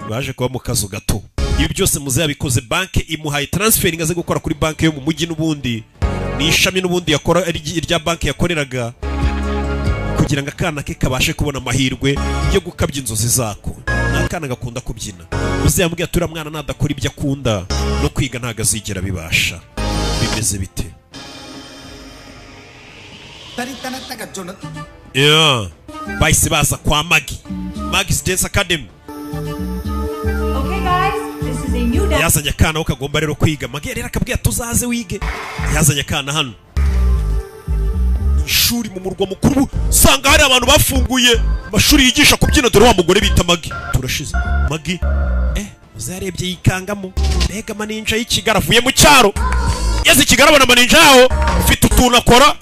Baje kuba mu kazu gato. Ibi byose muze yabikoze, banki imuhaye transfer ngo aze gukora kuri banki yo mu mujyi, n'ubundi ni ishami n'ubundi yakora irya banki yakoreraga, kugira ngo akana ke kabashe kubona amahirwe yo gukabya inzozi zako. Ni akana gakunda kubyina. Muze yambwiye ati uriya mwana nadakora ibyo akunda no kwiga ntabwo azigera abibasha. Bimeze bite? Yeah. Bahise baza kwa Maggie, Maggie's Dance Academy. Okay guys, this is a new dance. Yazanye akana ko kagomba rero kwiga. Maggie rero akabwira tuzaze wige. Yazanye akana hano ishuri mu murwa mukuru, usanga hari abantu bafunguye amashuri yigisha kubyina. Dore wa mugore bita Maggie. Turashize Maggie. Uzarebye yikangamo, mbega amaninja y'Ikigali avuye mu cyaro. Yeze Kigali abona amaninja yaho ufite utuntu akora.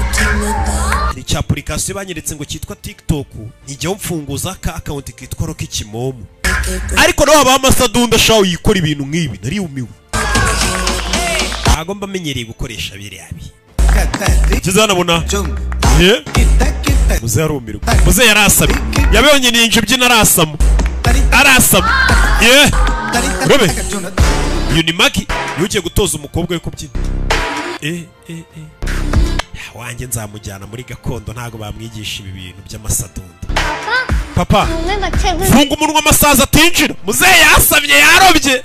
Hari icya application banyeretse ngo cyitwa TikTok, nijyaho mfunguza ka account kitwa Rocky Kimomo, ariko naho habaho amasadunda shawo yikora ibintu nk'ibi. Nariumiwe, ntago mbamenyereye gukoresha biriya bi. Ngeze hano abona muze yarumirwa, muze yarasabye, yabonye ninja ibyina arasama, arasama. Robe, uyu ni Maggie, niwe ugiye gutoza umukobwa we kubyina. Wanjye nzamujyana muri gakondo, ntago bamwigisha ibi bintu by'amasadunda. Papa, मुंह में मच्छर घुस funga umunwa amasazi atinjira. Muzehe yasamye, yarobye.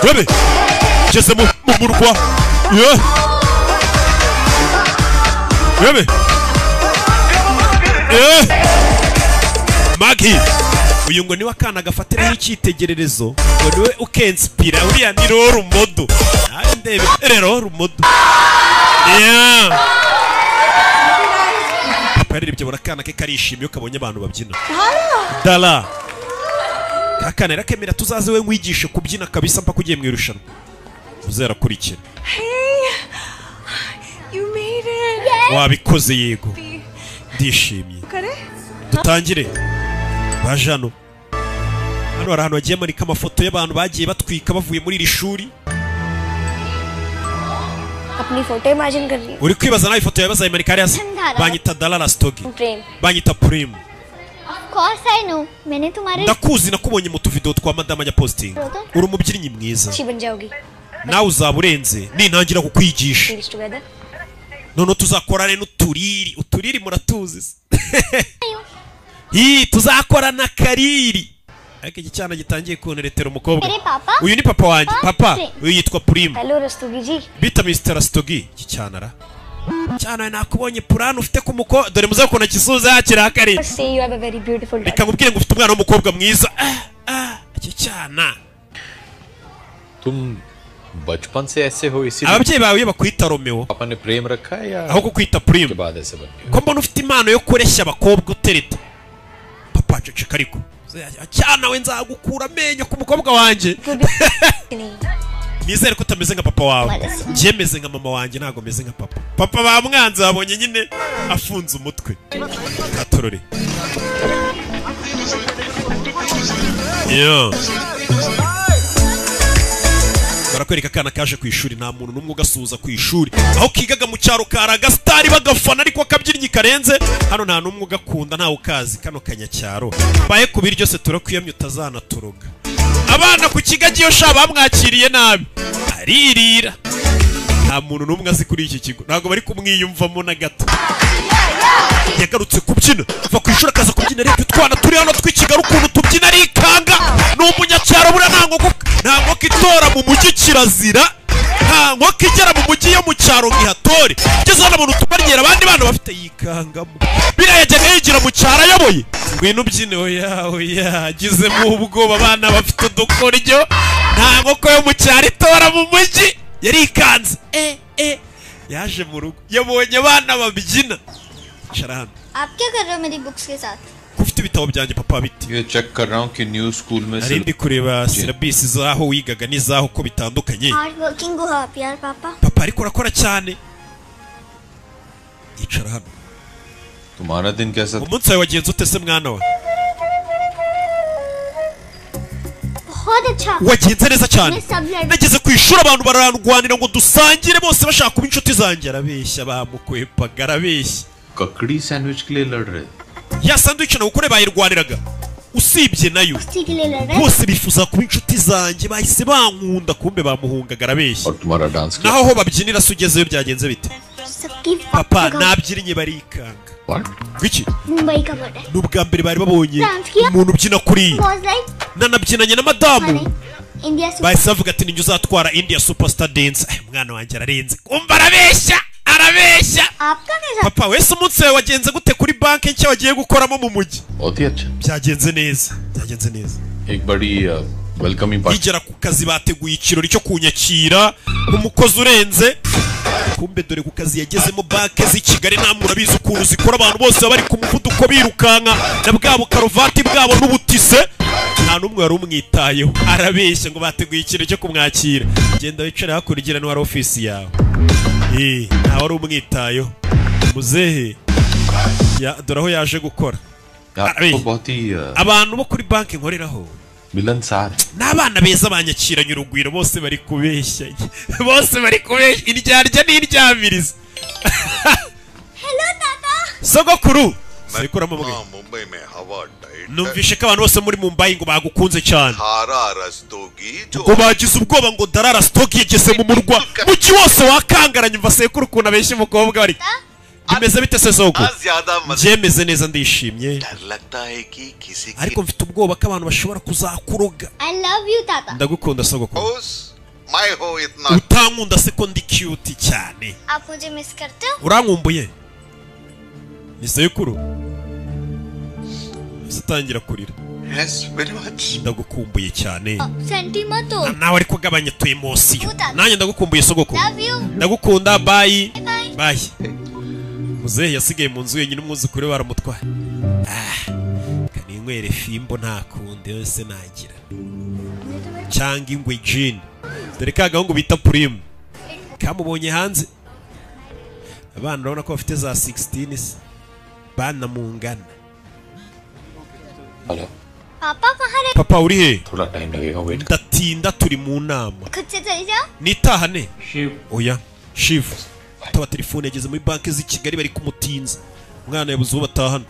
Robe, ngeze mu murwa. Robe, Maggie uyu ngo niwe akana gafatiraho icyitegererezo, ngo niwe ukenspira. Uriya ni role model. Nawe ndebe rero role model. Papa yarebye abona akana ke karishimye iyo kabonye abantu babyina. Dala kakana rero akemera tuzaze we nkwigishe kubyina kabisa mpaka ugiye mu irushanwa. Uzerakurikira. Hey, you made it. Wabikoze, yego, ndishimye. Kare? Dutangire. Baje hano, hano hari ahantu hagiye manika amafoto y'abantu bagiye batwika bavuye muri iri shuri. अपनी photo imagine कर रही Uri kwibaza nawe ifoto yawe bazayimanika hariya se? Banyita Dala Rastogi. हूँ। Prem. Banyita Prim. Of course I know, मैंने तुम्हारे Ndakuzi, nakubonye mu tuvidewo twa madama ya posting. Uri umubyinnyi mwiza. अच्छी बन जाओगी। Nawe uzaba urenze nintangira kukwigisha. English together. Noneho tuzakorane n'uturiri. Uturiri muratuzi se? Hi, tuzakorana kariri. Ariko iki cyana gitangiye kunteretera umukobwa. Mere papa. Uyu ni papa wanjye. Papa, uyu yitwa Prime. Hello Rastogi ji. Bita Mr. Rastogi. Iki cyana ra. Cyana nakubonye purani ufite ku muko, dore muzakona kisuza hakirakari. Say you have a very beautiful daughter. Reka nkubwire ngo ufite umwana w'umukobwa mwiza. Iki cyana. तुम बचपन से ऐसे हो इसी Ababyeyi bawe bakwita Romeo. पापा ने प्रेम रखा है या Aho kukwita Prime. के बाद ऐसे बन गए Ko mbona ufite impano yo kureshya abakobwa utereta. Papa ceceka ariko. Cyana we nzagukura amenyo ku mukobwa wanjye. Nizere ko utameze nka papa wawe. Njye meze nka mama wanjye, ntabwo meze nka papa. Papa bamwanze babonye nyine afunze umutwe. Katorore. Yo. Barakwereka akana kaje ku ishuri, nta muntu n'umwe ugasuhuza ku ishuri. Aho kigaga mu cyaro kari agasitari bagafana ariko akabyinnyi karenze. Hano nta n'umwe ugakunda, ntawe ukazi kano kanyacyaro. Baye ku biryo se turakwiyamye utazanaturoga. Abana ku kigo sha bamwakiriye nabi. Aririra. Nta muntu n'umwe azi kuri iki kigo. Ntabwo bari kumwiyumvamo na gato. Yagarutse kubyina. Va ku ishuri akaza kubyina, reba utwana turi hano tw'ikigali ukuntu tubyina arikanga. Ni umunyacyaro buriya nta nkoko, nta nkoko itora mu mujyi kirazira. Nta nkoko igera mu mujyi yo mu cyaro ngo ihatore. Ugeze hano umuntu tubaryera abandi bana bafite yikangamo. Biriya yajyaga yigira mu cyaro ayoboye. Ngwino ubyine, oya oya, agizemo ubwoba abana bafite udukoryo. Nta nkoko yo mu cyaro itora mu mujyi. Yarikanze. Yaje mu rugo yabonye abana babyina. Icara hano. आप क्या कर रहे हो मेरी books के साथ? Ufite ibitabo byanjye papa biti. ये चेक कर रहा हूँ कि न्यू स्कूल में Nari ndi kureba syllabus zaho wigaga n'izaho uko bitandukanye. Hard working हो आप यार पापा. Papa ariko urakora cyane. Icara hano. तुम्हारा दिन कैसा था? Umunsi wawe wagenze ute se mwana we? बहुत अच्छा. Wagenze neza cyane. मैं सब लड़ Nageze ku ishuri abantu bararwanira ngo dusangire, bose bashaka kuba inshuti zanjye. Arabeshya, bamukwepaga arabeshya. ककड़ी sandwich के लिए लड़ रहे Ya sandwich nawe ukore bayirwaniraga. Usibye nayo उसी के लिए लड़ रहे. bose bifuza kuba inshuti zanjye, bahise bankunda, kumbe bamuhungaga arabeshya. और तुम्हारा dance Naho aho babyinira se ugezeyo byagenze bite? सबकी Papa nabyinnye barikanga. What? Gwiki? Mumbai का birthday. Ni ubwa mbere bari babonye Dance kiya? umuntu ubyina kuri Was like nanabyinanye na madamu. India super. Bahise bavuga ati ninjye uzatwara India Superstar Dance. Umwana wanjye ararenze. Kumva arabeshya, arabeshya. आपका कैसा? Papa wese umunsi wawe wagenze gute kuri banki nshya wagiye gukoramo mu mujyi? बहुत ही अच्छा. Byagenze neza, byagenze neza. एक बड़ी welcoming party. Yigera ku kazi bateguye ikirori cyo kunyakira umukozi urenze. Kumbe dore ku kazi yagezemo banki z'i Kigali namwe urabizi ukuntu zikora, abantu bose baba bari ku muvuduko birukanka na bwa bukaruvati bwabo n'ubutise, nta n'umwe wari umwitayeho. Arabeshya ngo bateguye ikirori cyo kumwakira. Genda wicare hakurya n'uwari ofisi yawe. Nta wari umwitayeho. Muzehe ya dore aho yaje gukora. आपको बहुत ही Abantu bo kuri banki nkoreraho मिलनसार. n'abana beza banyakiranye urugwiro, bose bari kubeshya, bose bari kubeshya, indyarya n'indyamiriza. Hello tata. Sogokuru sekuru amubwiye. Mumbai में हवा tight Numvishe ko abantu bose muri Mumbai ngo bagukunze cyane. धारा Rastogi जो Ngo bagize ubwoba ngo Darara Rastogi yageze mu murwa, mujyi wose wakangaranye. Umva sekuru ukuntu abeshya umukobwa bari. Bimeze bite se sogokuru? ज्यादा मत Njye meze neza ndishimye, डर लगता है कि किसी की ariko mfite ubwoba ko abantu bashobora kuzakuroga. I love you tata. Ndagukunda sogokuru. होश मैं हो इतना Utankunda se ko ndi cute cyane? आप मुझे मिस करते हो? Urankumbuye? Ni sekuru atangira kurira. Yes very much. Ndagukumbuye cyane. Senti मत हो. Nawe ariko gabanya tu emosiyo. Nanjye ndagukumbuye sogokuru. Love you. Ndagukunda, bye bye. Muzehe yasigaye mu nzu wenyine, umwuzukuru we baramutwaye. Kaninywere fimbo nta kundi yose nagira. Cyangwa ingwe jini. Dore ka gahungu bita Prime. Kamubonye hanze. Abana urabona ko bafite za 16 se. Bana mungana. Hello पापा कहाँ रह? Papa uri he? थोड़ा time लगेगा wait. Ndatinda turi mu nama. खुद से चले जाओ. Nitahane? Oya, Shiv. Taba telefone yageze muri banki z'i Kigali bari kumutinza. Umwana yabuze uwo batahana.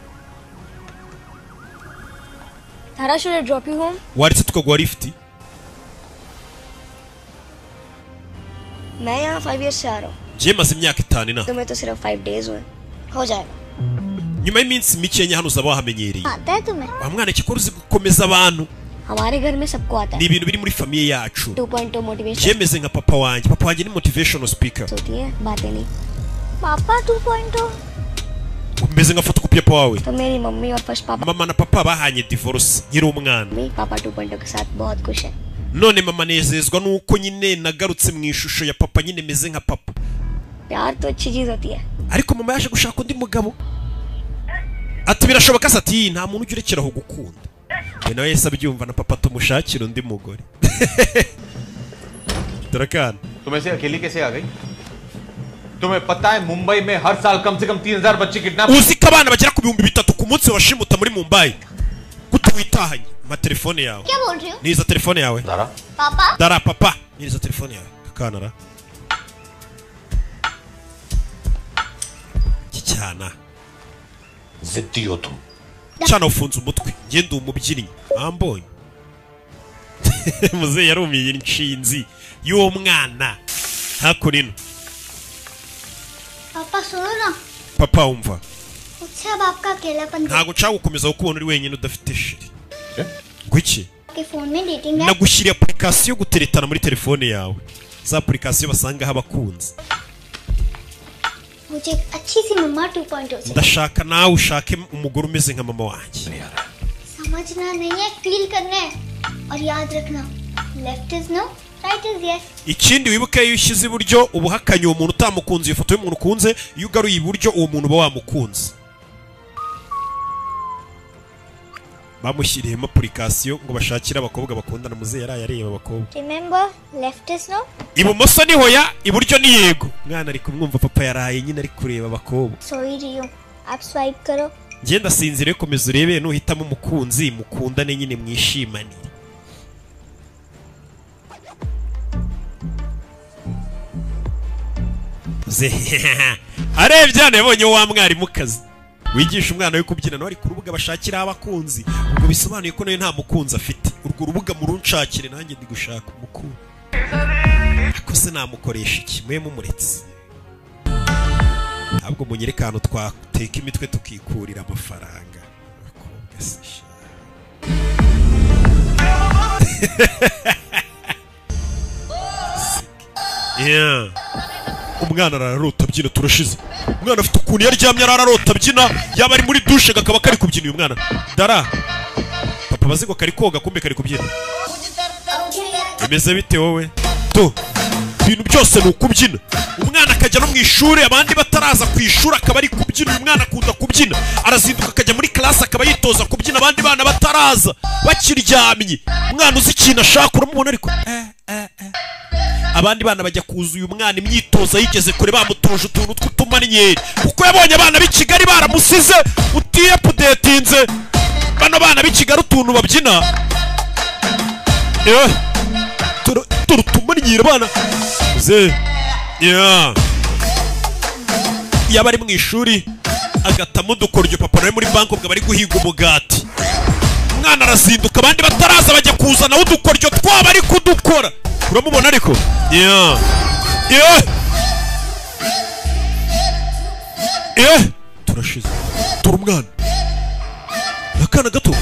Dhara should I drop you home? Waretse tukaguha lift? मैं यहाँ 5 years से आ रहा हूँ. Njye maze imyaka 5 inaha. तुम्हें तो सिर्फ 5 days हुए. हो जाएगा. Nyuma y'iminsi mikenya hano uzaba wahamenyereye. आता है तुम्हें? Wa mwana, ikikora uzi gukomeza abantu. हमारे घर में सबको आता Ni है। Ibintu biri muri famille yacu. 2.2 motivation Byemeze nka papa wanjye. Papa wanjye ni motivational speaker. होती है, बातें नहीं। पापा 2.0 Umeze nka fotokopi ya papa wawe. तो मेरी मम्मी और फर्स्ट पापा Mama na papa bahanye divorce nkiri umwana. Mummy पापा 2.0 के साथ बहुत खुश है। None mama anezezwa nuko nyine nagarutse mu ishusho ya papa, nyine meze nka papa. प्यार तो अच्छी चीज होती है। Ariko mama yaje gushaka undi mugabo. Ati birashoboka se? Ati nta muntu ujya urekera aho gukunda. We nawe yahise abyumva na papa tumushakira undi mugore. Dore akana. तुम ऐसे अकेली कैसे आ गई? तुम्हें पता है मुंबई में हर साल कम से कम 3000 बच्चे kidnap. Uzi ko abana bagera ku 3000 ku munsi bashimuta muri Mumbai? Gute witahanye? Mpa telefone yawe. क्या बोल रही हो? Niza telefone yawe. पापा। Dara, papa, niza telefone yawe. Akana ra, iki cyana जिद्दी हो तुम। Cyana ufunze umutwe. Njye ndi umubyinnyi, ambonye muzehe yarumiye inshinzi y'uwo mwana hakurino. पापा सुनो ना। Papa, umva. मुझसे अब आपका अकेलापन Ntabwo nshaka gukomeza kukubona uri wenyine udafite chérie. Ngwiki? आपके फोन में dating app. Nagushyiriye application yo guteretana muri telefone yawe, za application basangaho abakunzi. मुझे एक अच्छी सी मम्मा 2.0 चाहिए। Ndashaka nawe ushake umugore umeze nka mama wanjye. समझना नहीं है, फील करना है। और याद रखना, left is no, right is yes. Ikindi wibuke, iyo ushyize iburyo uba uhakanye uwo muntu, utamukunze iyo foto y'umuntu ukunze. Iyo ugaruye iburyo, uwo muntu uba wamukunze. Bamushyiriyemo application ngo bashakire abakobwa bakundana. Muzehe yaraye areba abakobwa. Remember, left is no. Ibumoso ni hoya, iburyo ni yego. Mwana ari kumwumva, papa yaraye nyine ari kureba abakobwa. सो ही रही हूँ, आप swipe करो। Ngenda ndasinzire, komeza urebe, nuhitamo umukunzi mukundane nyine mwishimanire. Arebye hano yabonye wa mwarimukazi wigisha umwana we kubyina, nawe ari ku rubuga bashakiraho abakunzi. Ubwo bisobanuye ko nawe nta mukunzi afite. Urwo rubuga murunshakire, nanjye ndi gushaka umukunzi. Ariko se namukoresha iki? Mwe mumuretse, ahubwo munyereke ahantu twateka imitwe tukikurira amafaranga. Abakobwa se sha. Yeah. Umwana ararota abyina. Turashize. Umwana afite ukuntu yaryamye ararota abyina, yaba ari muri dushe kakaba kari kubyina. Uyu mwana dara papa bazi ngo kari koga, kumbe kari kubyina. Bimeze bite wowe? Tu ibintu byose ni ukubyina. Umwana akajya no mu ishuri abandi bataraza ku ishuri akaba ari kubyina. Uyu mwana akunda kubyina, arazinduka akajya muri class akaba yitoza kubyina abandi bana bataraza, bakiryamye. Umwana uzi ikintu ashaka, uramubona ariko abandi bana bajya kuza uyu mwana imyitozo yigeze kure, bamutoje utuntu tw'utumannyeri, kuko yabonye abana b'i Kigali baramusize. Utiye pudetinze bano bana b'i Kigali utuntu babyina, turutumannyeri abana ze. Yeah. Yaba ari mu ishuri agatamo udukoryo. Papa nawe muri banki ubwo bari guhiga umugati. Umwana arazinduka abandi bataraza, bajya kuzana udukoryo twaba ari kudukora, uramubona ariko. Yeah. Yeah. Yeah. Turashize. Tura umwana, akana gato.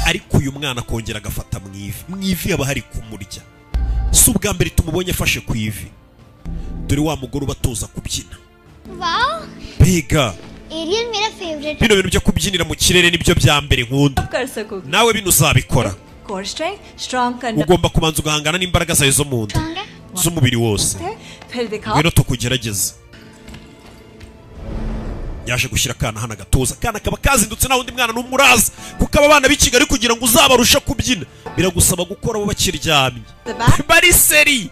Ariko uyu mwana akongera agafata mu ivi. Mu ivi haba hari kumurya. Si ubwa mbere tumubonye afashe ku ivi. Dore wa mugore ubatoza kubyina. Wow. Mbega! Aerial मेरा favourite. Bino bintu byo kubyinira mu kirere nibyo bya mbere nkunda. कर सकोगे। Nawe bino uzabikora. Core strength strong करना Ugomba kubanza ugahangana n'imbaraga zawe zo mu nda, z'umubiri wose. है, फिर दिखाओ। Ngwino tukugerageze. Yaje gushyira akana hano agatuza. Akana kaba kazindutse, nta wundi mwana n'umwe uraza, kuko aba bana b'i Kigali kugira ngo uzabarushe kubyina biragusaba gukora bo bakiryamye, The back. Bari seri.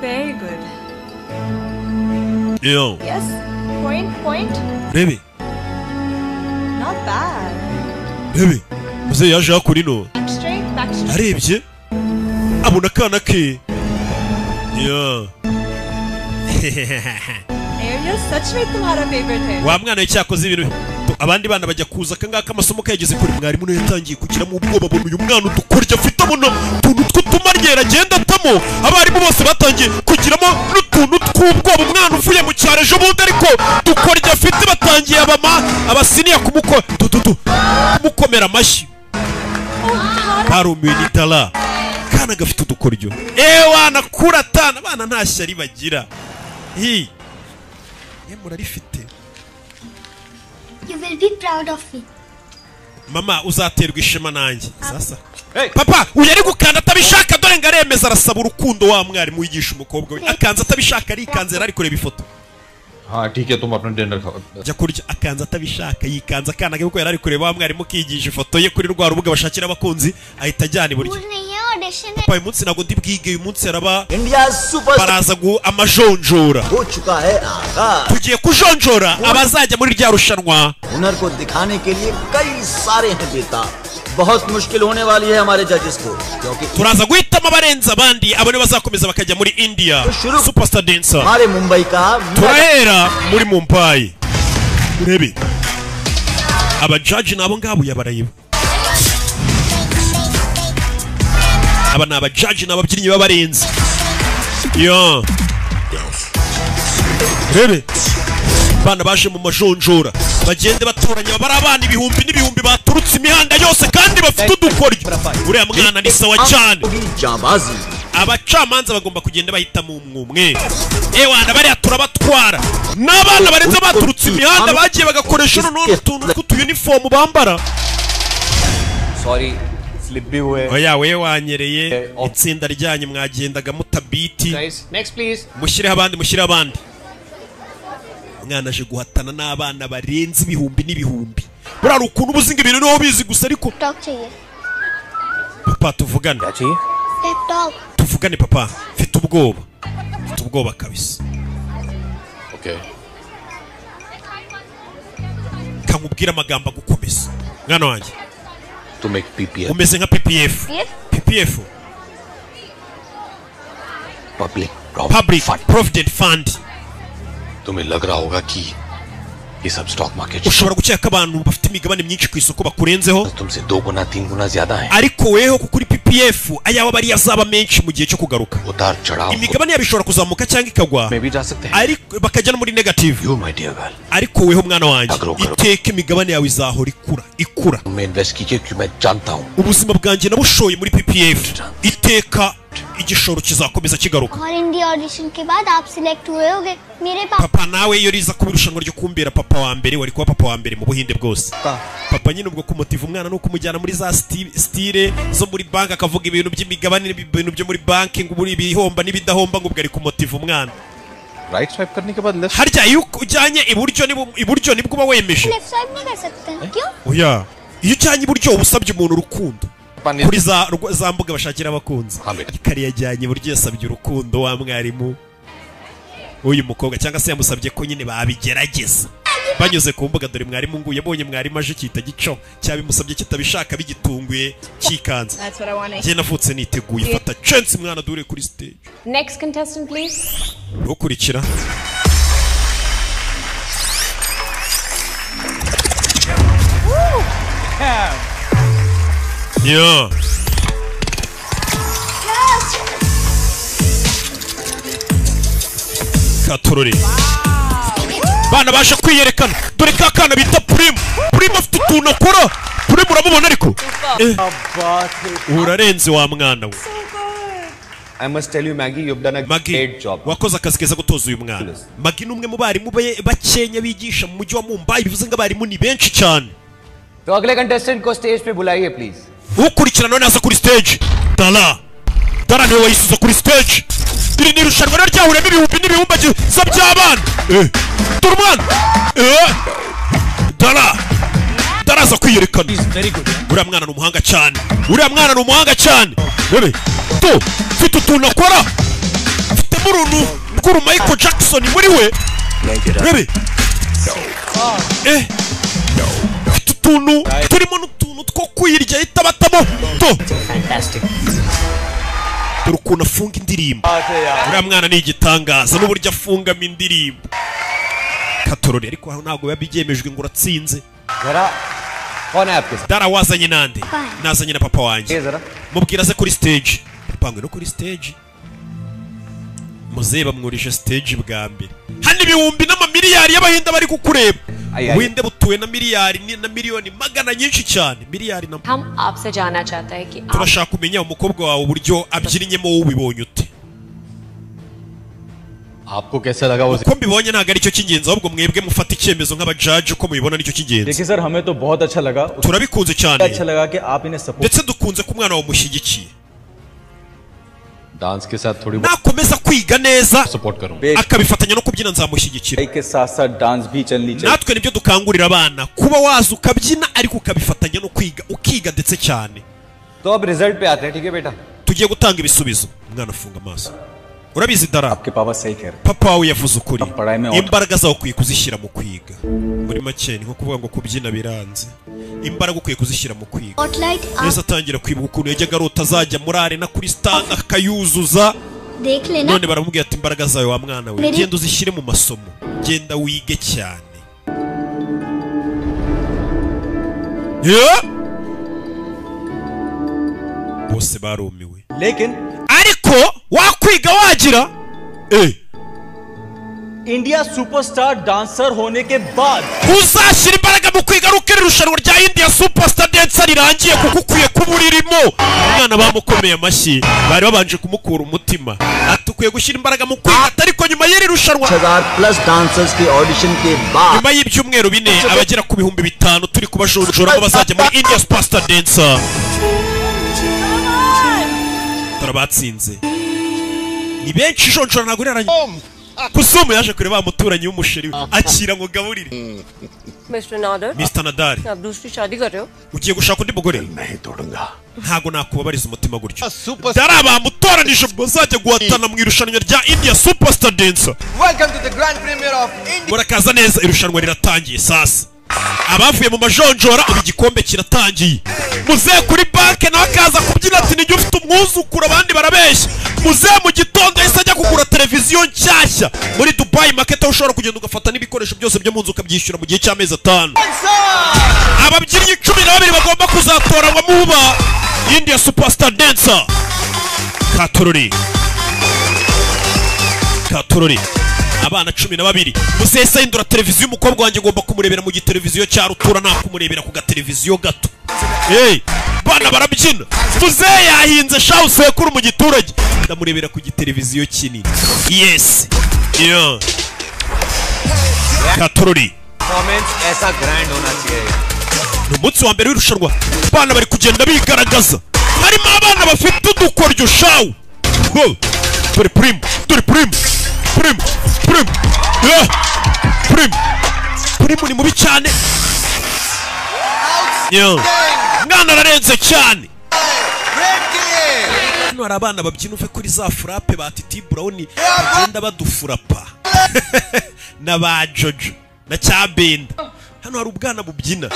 Very good. Yo. Yes, point point. Rebe. Not bad. Rebe muzehe yaje hakurino. Back straight, back straight. Arebye abona akana ke. Yo. Aerial सच में तुम्हारा favourite है। Wa mwana we, cyakoze ibintu Abandi bana bajya kuza akangaka amasomo kayageze kure. Mwarimu nawe yatangiye kugiramo ubwoba, abona uyu mwana udukoryo afite, abona utuntu tw'utumaryera agenda atamo. Abarimu bose batangiye kugiramo n'utuntu tw'ubwoba. Umwana uvuye mu cyaro ejo bundi, ariko dukoryo afite, batangiye abama abasiniya kumukomera amashyi. Barumiwe n'itara kana gafite udukoryo. Ewana kuratana abana nta shyari bagira. Hi murarifite. You will be proud of me. Mama uzaterwa ishema nanjye. Sasa papa uyu ari gukanda atabishaka, dore ngo aremeza arasaba urukundo wa mwarimu wigisha umukobwa we. Akanza atabishaka, arikanze yari ari kureba ifoto. हाँ ठीक है तुम अपना dinner खाओ. Jya kurya. Akanza atabishaka, yikanza akana ke kuko yari ari kureba wa mwarimu kigisha ifoto ye kuri rwa rubuga bashakira abakunzi, ahita ajyana iburyo. School नहीं है, audition है. Papa uyu munsi ntabwo ndi bwige, uyu munsi araba baraza amajonjora. हो चुका है आगाज. Tugiye kujonjora abazajya muri rya rushanwa. हुनर को दिखाने के लिए कई सारे हैं बेताब. बहुत मुश्किल होने वाली है हमारे जजेस को क्योंकि turaza guhitamo abarenze abandi, abo nibo bazakomeza bakajya muri India Superstar Dancer. हमारे मुंबई का Turahera muri Mumbai. Urebe abajaji nabo ngabo yabarayiba. Aba ni abajaji n'ababyinnyi b'abarenze. Yo rebe bana baje mu majonjora bagende batoranya, bari abana ibihumbi n'ibihumbi baturutse imihanda yose kandi bafite udukoryo. Uriya mwana ni sawa cyane. Abacamanza bagomba kugenda bahitamo umwe umwe. Ewana bariya turabatwara n'abana barenze baturutse imihanda bagiye bagakoresha noneho utuntu tw'utuyunifomu bambara. Sorry slip भी हुए. Oya we wanyereye, itsinda ryanyu mwagendaga mutabiti. Next please. Mushyireho abandi, mushyire abandi. Umwana aje guhatana n'abana barenze ibihumbi n'ibihumbi. Buriya hari ukuntu uba uzi ngo ibintu niho bizi gusa, ariko talk चाहिए. Papa tuvugane. Pep talk. Tuvugane papa, mfite ubwoba, mfite ubwoba kabisa. Okay. Kankubwira amagambo agukomeza mwana wanjye. तुम एक PPF. Umeze nka PPF. PPF public Public Provident Fund. तुम्हें लग रहा होगा कि ये सब stock market Ushobora gukeka ko abantu bafite imigabane myinshi ku isoko bakurenzeho, तुमसे 2 गुना 3 गुना ज्यादा है. ariko weho kuko uri PPF ayawe aba ariyo azaba menshi mu gihe cyo kugaruka. उतार चढ़ाव Imigabane yabo ishobora kuzamuka cyangwa ikagwa, में भी जा सकते हैं. ariko bakajya no muri negative. You my dear girl. Ariko weho mwana wanjye, iteka imigabane yawe izahora ikura ikura. मैं invest कीजिए क्योंकि मैं जानता हूँ. Ubuzima bwanjye nabushoye muri PPF, iteka igishoro kizakomeza kigaruka. और India audition के बाद आप सिलेक्ट हुए होगे मेरे पापा. Papa nawe iyo riza kuba irushanwa ryo kumbera papa wa mbere, wari kuba papa wa mbere mu Buhinde bwose. Papa nyine ubwo kumotiva umwana no kumujyana muri za style zo muri banki, akavuga ibintu by'imigabane n'ibintu byo muri banki, ngo muri ibihomba n'ibidahomba, ngo ubwo ari kumotiva umwana. Right swipe करने के बाद left. Harya iyo ujyanye iburyo iburyo nibwo uba wemeje. Left swipe नहीं कर सकते हैं क्यों? Oya iyo ujyanye iburyo uba usabye umuntu urukundo kuri za mbuga bashakira abakunzi. Kari yajyanye iburyo yasabye urukundo wa mwarimu uyu mukobwa, cyangwa se yamusabye ko nyine babigerageza banyuze ku mbuga. Dore mwarimu nguye yabonye mwarimu aje kita gico cyabimusabye kitabishaka bigitunguye cyikanze. That's what I want to Njye navutse niteguye, fata chance mwana dure kuri stage. Next contestant please. Ukurikira yo katorore bana baje kwiyerekana. Dore ka kana bita Prime. Prime afite utuntu akora. Prime uramubona ariko urarenze wa mwana we. I must tell you Maggie, you've done a great job. Wakoze akazi keza gutoza uyu mwana. Maggie ni umwe mu barimu bakenya bigisha mu mujyi wa Mumbai, bivuze ngo abarimu ni benshi cyane. तो अगले contestant को stage पे बुलाइए please. Ukurikirana none aza kuri stage. Dara Dara niwe wayisuza kuri stage. Iri ni irushanwa ryahuriyemo ibihumbi n'ibihumbi by'abana. Dore umwana Dara Dara aza kwiyerekana. Uriya mwana ni umuhanga cyane, uriya mwana ni umuhanga cyane. Rebe to mfite utuntu akora, mfitemo uruntu rw'uru Michael Jackson muri we. Rebe mfite utuntu turimo n'utuntu two kwirya ahita batamo to. Dore ukuntu afunga indirimbo. Uriya mwana ni igitangaza n'uburyo afungamo indirimbo. Katorore ariko ntabwo biba byemejwe ngo uratsinze. जरा कौन है आपके साथ Dara wazanye nande? Nazanye na papa wanjye. Mubwira aze kuri stage. Papa ngo no kuri stage. Muzehe bamwurije stage bwa mbere. Hano ibihumbi n'amamiliyari y'abahinda bari kukureba. Ubuhinde butuwe na miliyari na miliyoni magana nyinshi cyane. Miliyari na हम आपसे जानना चाहता है कि आप turashaka kumenya umukobwa wawe uburyo abyinnyemo wowe ubibonye ute. आपको कैसा लगा वो Uko mbibonye ntabwo aricyo cy'ingenzi ahubwo mwebwe mufata icyemezo nk'abajaji uko mubibona nicyo cy'ingenzi. देखिए सर हमें तो बहुत अच्छा लगा Turabikunze cyane अच्छा लगा कि आप इन्हें support ndetse dukunze ko umwana wawe umushyigikiye. Dance के साथ थोड़ी Nakomeza kwiga neza support करूंगा akabifatanya no kubyina nzamushyigikira. के साथ साथ डांस भी चलनी चाहिए Natwe nibyo dukangurira abana kuba waza ukabyina ariko ukabifatanya no kwiga ukiga ndetse cyane. तो अब रिजल्ट पे आते हैं ठीक है बेटा Tugiye gutanga ibisubizo. Umwana afunga amaso. Urabizi Dara, आपके पापा सही कह रहे papa wawe yavuze ukuri. हैं पढ़ाई में और Imbaraga zawe ukwiye kuzishyira mu kwiga. Muri make ni nko kuvuga ngo kubyina biranze. Imbaraga ukwiye kuzishyira mu kwiga. Spotlight आप Neza atangira kwibuka ukuntu yajyaga arota azajya muri arena kuri stade akayuzuza. देख लेना None baramubwira ati imbaraga zawe wa mwana we Meri- genda uzishyire mu masomo, genda wige cyane. Yeah! Bose barumiwe. लेकिन Ariko wakwiga wagira India superstar dancer होने के बाद uzashyira imbaraga mu kwiga ari uko iri rushanwa rya India Superstar Dancer rirangiye kuko ukwiye kuba uririmo. Umwana bamukomeye amashyi bari babanje kumukura umutima ati ukwiye gushyira imbaraga mu kwiga ariko nyuma y'iri rushanwa 6000 plus dancers के ऑडिशन के बाद nyuma y'ibyumweru 4 abagera ku 5000 turi kubajonjoramo bazajya muri India Superstar Dancer. Turabatsinze ni benshi ijonjora ntabwo rirarangiye. Kusumu yaje kureba wa muturanyi w'umusheri we akira ngo gaburire. Mister Nadar Mr. Nadar आप दूसरी शादी कर रहे हो ugiye gushaka undi mugore? Ntabwo nakubabariza umutima gutyo. Dara bamutoranije bazajya guhatana mu irushanwa rya India Superstar Dancer. Welcome to the grand premiere of India Murakaza neza irushanwa riratangiye sasa. Abavuye mu majonjora ubu igikombe kiratangiye. Muzehe kuri banke nawe akaza kubyina ati nijye ufite umwuzukuru abandi barabeshya. Muzehe mu gitondo yahise ajya kugura televiziyo nshyashya muri Dubai Market aho ushobora kugenda ugafata n'ibikoresho byose byo mu nzu ukabyishyura mu gihe cy'amezi 5. Ababyinnyi 12 bagomba kuzatoranywa muba India Superstar Dancer. Katorori Katorori abana 12. Muzehe ahindura televiziyo umukobwa wanjye ngomba kumurebera mu giteleviziyo cya rutura nta kumurebera ku gateleviziyo gato. Hey, bana barabyina. Muzehe yahinze shawu sekuru mu giturage. Ndamurebera ku giteleviziyo kinini. Yes. Yeah. Katorori performance ऐसा ग्रैंड होना चाहिए ni umunsi wa mbere w'irushanwa. Abana bari kugenda bigaragaza. Harimo abana bafite udukoryo shawu. Ho! Dore Prim, dore Prim, Prim, Prim, yeah! Prim, Prim ni mubi cyane. Yeah. Mwana ararenze cyane. Hano hari abana babyina uve kuri za frappe ba Titi Brown bagenda badufurapa na ba Jojo na Cyabenda. Hano hari ubwana bubyina.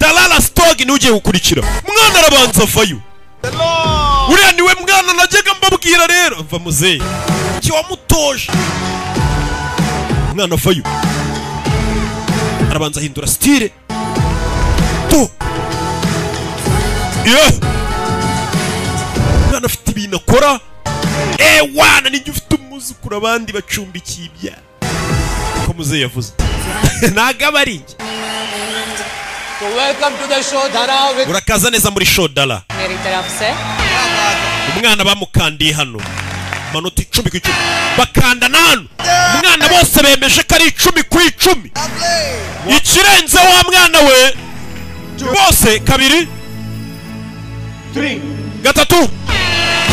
Dalala Stog ni ugiye gukurikira. Mwana arabanza avayo. Uriya niwe mwana najyaga mbabwira rero. Mva muzehe ki wamutoje. Mwana avayo arabanza ahindura style. To yeah. Mwana afite ibintu akora. Ewana nijye ufite umwuzukuru abandi bacumbikiye ibya. Ko muzehe yavuze ntago aba ari njye. तो welcome to the show Dhara with Urakaza neza muri show Dara. मेरी तरफ से Umwana bamukandiye hano amanota 10 ku 10 bakanda na hano. Umwana bose bemeje ko ari 10 ku 10. Ikirenze wa mwana we bose 2 3 3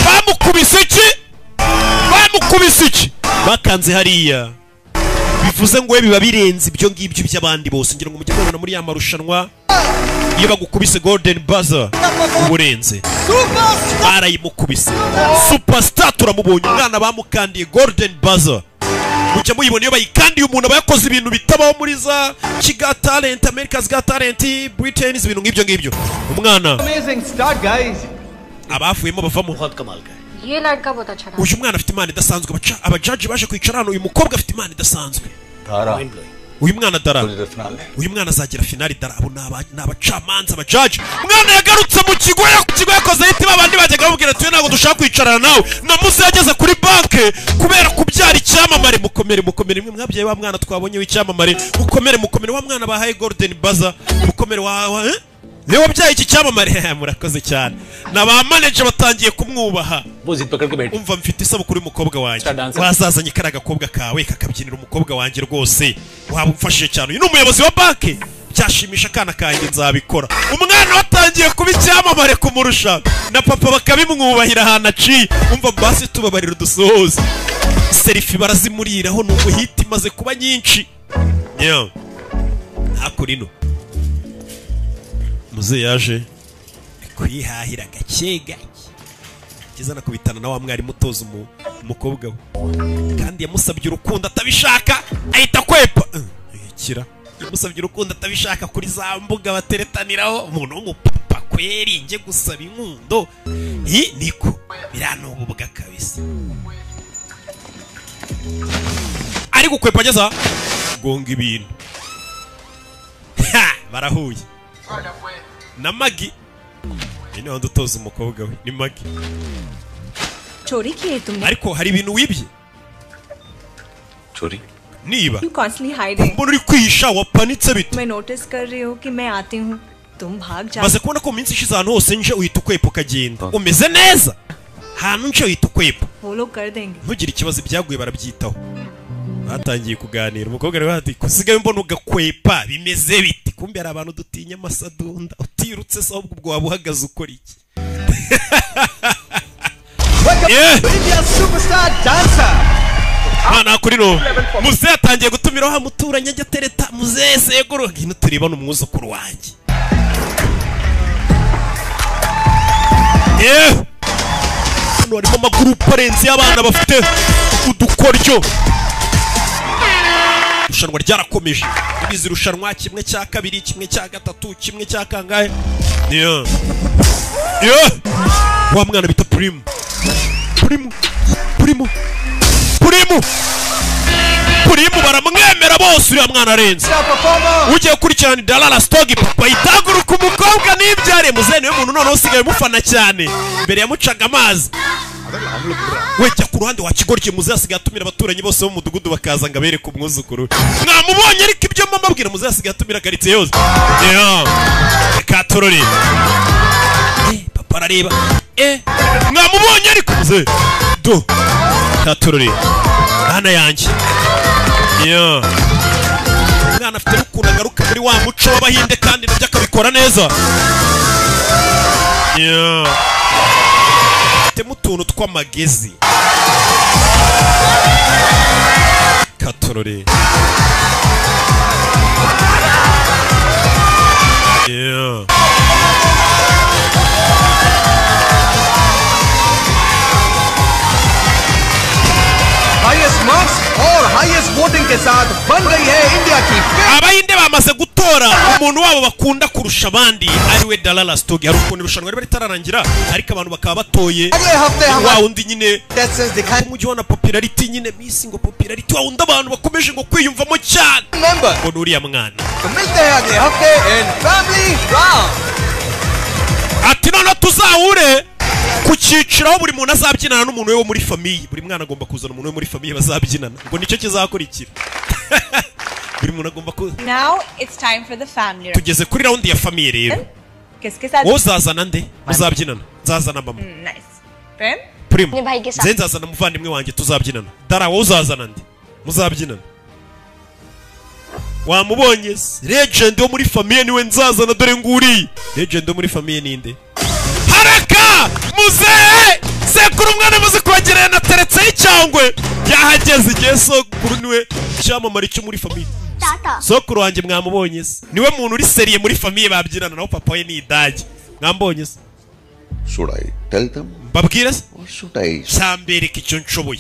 bamukubise iki? Bamukubise iki? Bakanze hariya bivuze ngo we biba birenze ibyo ngibyo by'abandi bose. Ngira ngo mujye mubona muri ya marushanwa iyo bagukubise golden buzzer uburenze. Barayimukubise. Superstar turamubonye. Umwana bamukandiye golden buzzer. Mujya muyibona iyo bayikandiye umuntu aba yakoze ibintu bitabaho muri za Kiga Talent, America's Got Talent, Britain, ibintu nk'ibyo ngibyo. Umwana amazing start guys abavuyemo bavamo. ये लड़का बहुत अच्छा था Uyu mwana afite impano idasanzwe. Abajaji baje kwicara hano. Uyu mukobwa afite impano idasanzwe. Dhara Uyu mwana Dara, uyu mwana azagera finali. Dara, abo ni abacamanza, abajaji. Umwana yagarutse mu kigo, kigo yakoze hiti. Babandi bajyaga bamubwira ati ntabwo dushaka kwicarana nawe. Na muze yageze kuri banke kubera kubyara icyamamare. Mukomere, mukomere, mwe mwabyaye wa mwana twabonye w'icyamamare. Mukomere, mukomere, wa mwana bahaye golden buzzer. Mukomere wa niwe wabyaye iki cyamamare, murakoze cyane. Na ba manager batangiye kumwubaha. Umva, mfite isabukuru y'umukobwa wanjye, wazazanye kariya gakobwa kawe kakabyinira umukobwa wanjye, rwose waba umfashije cyane. Uyu ni umuyobozi wa banki. Byashimisha akana kanjye, nzabikora. Umwana watangiye kuba icyamamare kumurusha na papa, bakabimwubahira ahantu aciye. Umva basi, tubabarira udusohoze selfie, barazimuriraho. Ni ubuhiti imaze kuba nyinshi. Yeah. Hakurino muze yaje kwihahira gake gake, kiza nakubitana na wa mwarimu utoza umukobwa we, kandi yamusabye urukundo atabishaka, ahita kwepa. Kira yamusabye urukundo atabishaka kuri za mbuga bateretaniraho. Umuntu w'umupapa kweri, nje gusaba inkundo hi niko biranububwa kabisa. Ari gukwepa ageza gonga ibintu. Ha, barahuye na Magi. Ni niwe utoza umukobwa we, ni Magi. चोरी की है तुमने? Ariko hari ibintu wibye? चोरी? Niba You constantly hiding. mbona uri kwihisha, wapanitse bite? मैं notice कर रही हूँ कि मैं आती हूँ, तुम भाग जा. Maze kubona ko mu minsi ishize ahantu hose nje uhita ukwepa ukagenda. Umeze neza? Ahantu nje uhita ukwepa. वो लोग कर देंगे. Ntugire ikibazo, ibyaguye barabyitaho. Batangiye kuganira, umukobwa rero ati kusigaye mbona ugakwepa, bimeze bite? Kumbe hari abantu dutinya amasadunda. Utirutse se ahubwo ubwo waba uhagaze ukora iki? Yeah. India superstar dancer. Hana kuri no muze yatangiye gutumira wa muturanye ajya tereta muze seguru, ngino turebana umwuzukuru wanjye. Yeah. Hano harimo amagurupe arenze y'abana bafite udukoryo. Irushanwa ryarakomeje, ibizi irushanwa kimwe cya kabiri, kimwe cya gatatu, kimwe cya kangahe. Yeah. Yeah. Wa mwana bita Primu, Primu, Primu, Primu, Primu, baramwemera bose. Uriya mwana arenze. Ugiye gukurikirana Dalala Stogi, papa itaguruka umukobwa n'ibyare. Muzehe niwe muntu noneho usigaye umufana cyane, mbere yamucaga amazi. We jya ku ruhande wa kigoryi. Muzehe asigaye atumira abaturanyi bose bo mu mudugudu bakaza ngo abereke umwuzukuru. Mwamubonye? Ariko ibyo mama abwira, muzehe asigaye atumira karitsiye yose. Yeah. Reka turore. Papa arareba, mwamubonye? Ariko muzehe do katurore hana yanjye. Yeah. Umwana afite n'ukuntu agaruka muri wa muco w'abahinde, kandi nabyo akabikora neza. Yeah. Afitemo utuntu tw'amagezi katurore. Yeah. Highest marks और highest voting के साथ बन गई है India की Abahinde bamaze gutora umuntu wabo bakunda kurusha abandi, ariwe Dalala Stogi. Hari ukuntu irushanwa riba ritararangira ariko abantu bakaba batoye wa wundi nyine umujyi wa na popularity nyine, miss ngo popularity, wa wundi abantu bakomeje ngo kwiyumvamo cyane, ngo ni uriya mwana. तो मिलते हैं अगले हफ्ते in family round. Ati noneho tuzahure ku cyiciro aho buri muntu azabyinana n'umuntu we wo muri famille. Buri mwana agomba kuzana umuntu we muri famille bazabyinana, ngo nicyo kizakurikira. Buri muntu agomba ku Now it's time for the family round. Tugeze kuri round ya famille rero. किसके साथ? Wowe uzazana nde uzabyinana? Nzazana mama. Nice. Prem? Primo. अपने भाई के साथ. Nze nzazana umuvandimwe wanjye tuzabyinana. Dara, wowe uzazana nde muzabyinana? Wamubonye se? Legend wo muri famille niwe nzazana. Dore nguriye legend wo muri famille ninde? Haraka muzehe sekuru, umwana amaze kuhagera yanateretseho icyangwe, yahageze igihe. Sokuru niwe cyamamare cyo muri famille. Tata. Sokuru wanjye mwamubonye se? Niwe muntu uri sérieux muri famille babyinana, naho papa we ni idage. Mwambonye se? Should I tell them Mbabwire se? or should I? Cyambereka icyo nshoboye.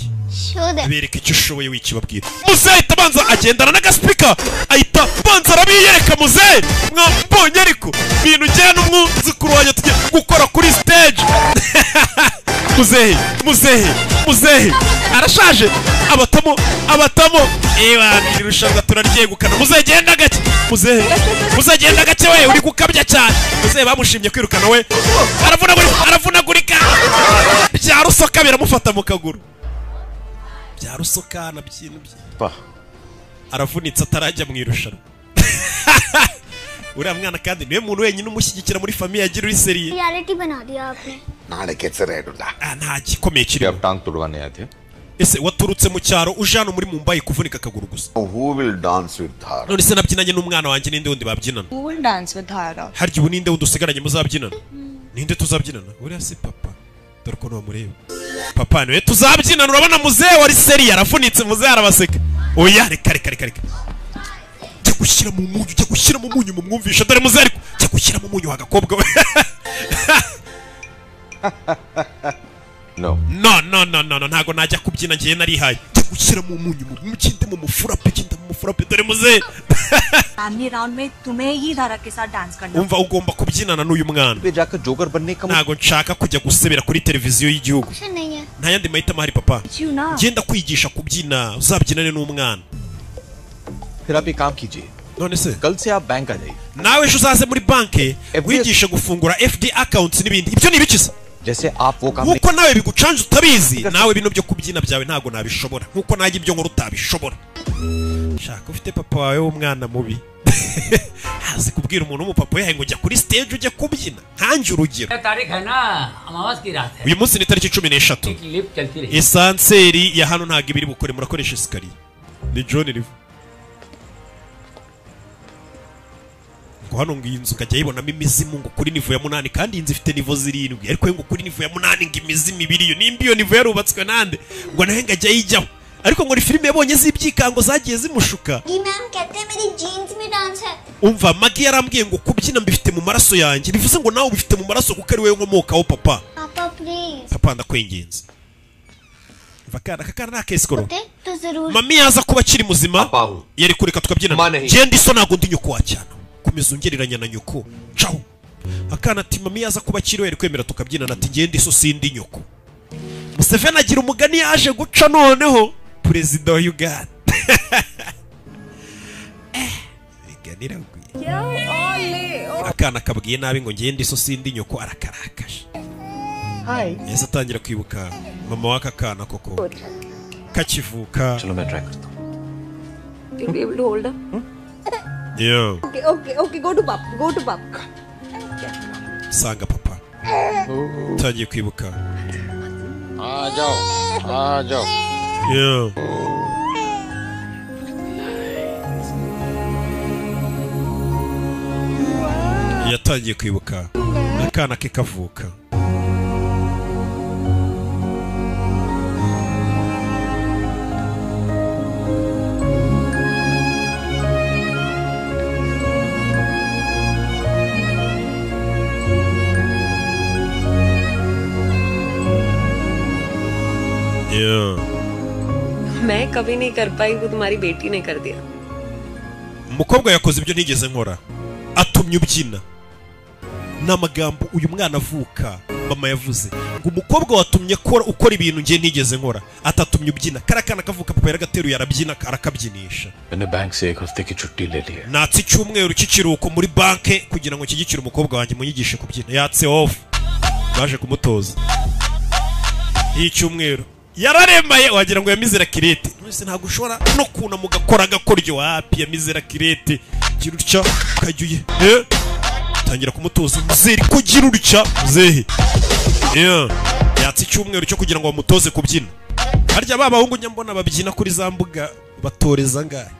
Show them. Bereka icyo ushoboye, wikibabwira. Muzehe ahita abanza agendana n'agasipika, ahita abanza arabiyereka. Muzehe mwambonye? Ariko ibintu njyana n'umwuzukuru wanjye tujya gukora kuri stage. Muzehe, muzehe, muzehe arashaje, abatamubonye. abatamo abatamo. Ewa irushanwa turaryegukana. Muzegenda gake, muzehe muzegenda gake, we uri gukabya cyane. Muzehe bamushimye kwirukana we aravunagurika, aravunagurika bya rusoka biramufata mu kaguru bya rusoka na byintu bye, aravunitse atarajya mu irushanwa. Uriya mwana kandi niwe muntu wenyine umushyigikira muri famille yagira uri seriye. Reality bana diya aapne. Nta gikomeye kirimo. Ese waturutse mu cyaro uje hano muri Mumbai kuvunika akaguru gusa? Who will dance with Dhara? None se nabyinanye n'umwana wanjye ninde wundi babyinana? Who will dance with Dhara? Harya ubu ninde wundi usigaranye muzabyinana? Ninde tuzabyinana? Uriya si papa. Dore ukuntu bamureba. Papa niwe tuzabyinana. Urabona muzehe wari seriye aravunitse, muzehe arabaseka. Oya reka reka reka reka. Jya gushyira mu munyu, jya gushyira mu munyu mumwumvisha. Dore muzehe ariko jya gushyira mu munyu w'agakobwa we. No. No no no no no, ntago najya kubyina ngiye narihaye. Jya gushyira mu munyu mukinde mu mufurape, kinde mu mufurape. Dore muzehe. Family round mein tumhe hi Dhara ke saath dance karna. Umva ugomba kubyinana n'uyu mwana. Ntago nshaka kujya gusebera kuri televiziyo y'igihugu. Nta yandi mahitamo ahari papa. Ngenda kwigisha kubyina, uzabyinane n'umwana. फिर आप एक काम कीजिए. None se कल से आप bank आ जाइए. Nawe ejo uzaze muri banke wigishe gufungura FD accounts n'ibindi. Ibyo ni ibiki se? जैसे आप वो काम Nkuko nawe bigucanje utabizi, nawe bino byo kubyina byawe ntago nabishobora. Nkuko najye ibyo nkora utabishobora. Shaka ufite papa wawe w'umwana mubi. Hazi kubwira umuntu w'umupapa yahe ngo jya kuri stage ujye kubyina. Nkanjye urugero. तारीख है ना अमावस की रात है Uyu munsi ni tariki 13. Lift चलती रही Esanseri ya hano ntago ibiri bukore, murakoresha esikariye. Ni John River. Ngo hano ngo iyi nzu ukajya yibonamo imizimu ngo kuri nivo ya 8, kandi iyi nzu ifite nivo 7, ariko ngo kuri nivo ya 8 ngo imizimu ibiri yo nimba iyo nivo yarubatswe nande ngo nahe ngajya yijyaho. Ariko ngo ni filime yabonye z'ibyikango zagiye zimushuka. Ji ma'am kehte hain meri jeans mein dance hai. Umva Maggie yarambwiye ngo kubyina mbifite mu maraso yanjye, bivuze ngo nawe ubifite mu maraso kuko ari wowe nkomokaho papa. Papa please. Papa ndakwinginze. Vakana kakana na kesikoro. To zarur. Mami yaza kuba akiri muzima yari kureka tukabyina. Genda iso ntago ndi nyoko wa cyane. Komeza ungereranya na nyoko. Ciao. Akana ati mami yaza kuba akiriho yari kwemera tukabyinana, ati genda iso sindi nyoko. Museveni agira umugani yaje guca noneho perezida wa Uganda. Iganira gwiye. Akana kabwiye nabi ngo ngende iso sindi nyoko, arakarakaje. Hi. Yahise atangira kwibuka mama w'aka kana koko kakivuka. चलो मैं try करता हूँ. You'll be able to hold her. Yeah. Okay, okay, okay, go to pap, go to pap. Sanga papa. Tangiye kwibuka. आ जाओ, आ जाओ. Yeah. Yatangiye kwibuka akana ke kavuka. Yeah. मैं कभी नहीं कर पाई वो तुम्हारी बेटी ने कर दिया. Umukobwa yakoze ibyo ntigeze nkora, atumye ubyina. N'amagambo uyu mwana avuka mama yavuze ngo umukobwa watumye ukora ibintu ngiye ntigeze nkora, atatumye ubyina. Karakana kavuka papa yaragateruye arabyina arakabyinisha. मैंने बैंक से एक हफ्ते की छुट्टी ले ली है. Natse icyumweru cy'ikiruhuko muri banke kugira ngo nshyigikire umukobwa wanjye munyigishe kubyina. Yatse off, baje kumutoza icyumweru yararemaye wagira ngo yamizera kirete. None ntabwo ushobora no kuna mugakora agakoryo wapi yamizera kirete. Gira utya ukajya uye tangira kumutoza muzeri ko gira utya muzehe. Yatse icyumweru cyo kugira ngo bamutoze kubyina. Harya ba bahungu njya mbona babyina kuri za mbuga batoreza ngahe,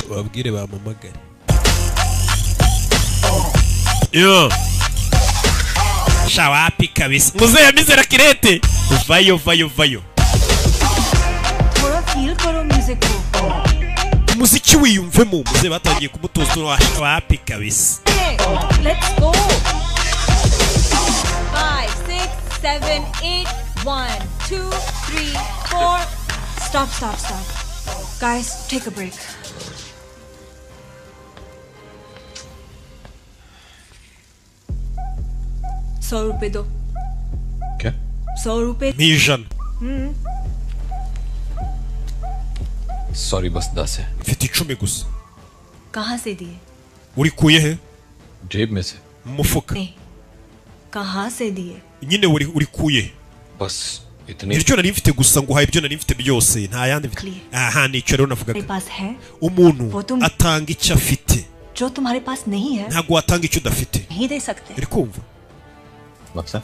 babwire bamamagare. Shawapi kabisa muzehe yamizera kirete. Vayo vayo vayo. Thoda feel karo music ko. Umuziki wiyumvemo. Muzehe batangiye kumutoza wapi kabisa. Let's go. 5 6 7 8 1 2 3 4. Stop stop stop. Guys, take a break. ₹100 दो. क्या? ₹100. Ni 100. Sorry बस 10 है। Mfite 10 gusa. कहाँ से दिए? Urikuye he? जेब में से। Mu mufuka. नहीं, कहाँ से दिए? Nyine urikuye. बस इतने। Icyo nari mfite gusa nguhaye ibyo nari mfite byose, nta yandi mfite. Aha nicyo rero navugaga. मेरे पास है Umuntu atanga icyo afite, जो तुम्हारे पास नहीं है ntabwo watanga icyo udafite. नहीं दे सकते। Uri kumva? मतलब?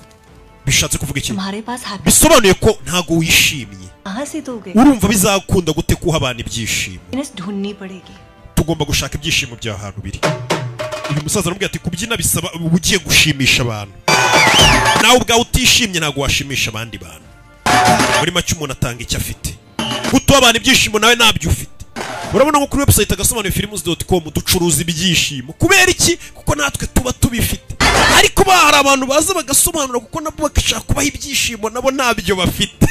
Bishatse kuvuga iki? तुम्हारे पास happy Bisobanuye ko ntabwo wishimye. कहाँ से दोगे? Urumva bizakunda gute kuha abantu ibyishimo? Happiness ढूंढनी पड़ेगी। Tugomba gushaka ibyishimo by'ahantu biri. Uyu musaza aramubwira ati kubyina bisaba uba ugiye gushimisha abantu, nawe ubwawe utishimye ntabwo washimisha abandi bantu. Muri make umuntu atanga icyo afite. Gutuha abantu ibyishimo nawe ntabyo ufite. Urabona nko kuri website agasobanuyefilms.com ducuruza ibyishimo. Kubera iki? Kuko natwe tuba tubifite. Ariko ba hari abantu baza bagasobanura kuko nabo bagashaka kubaha ibyishimo nabo ntabyo bafite.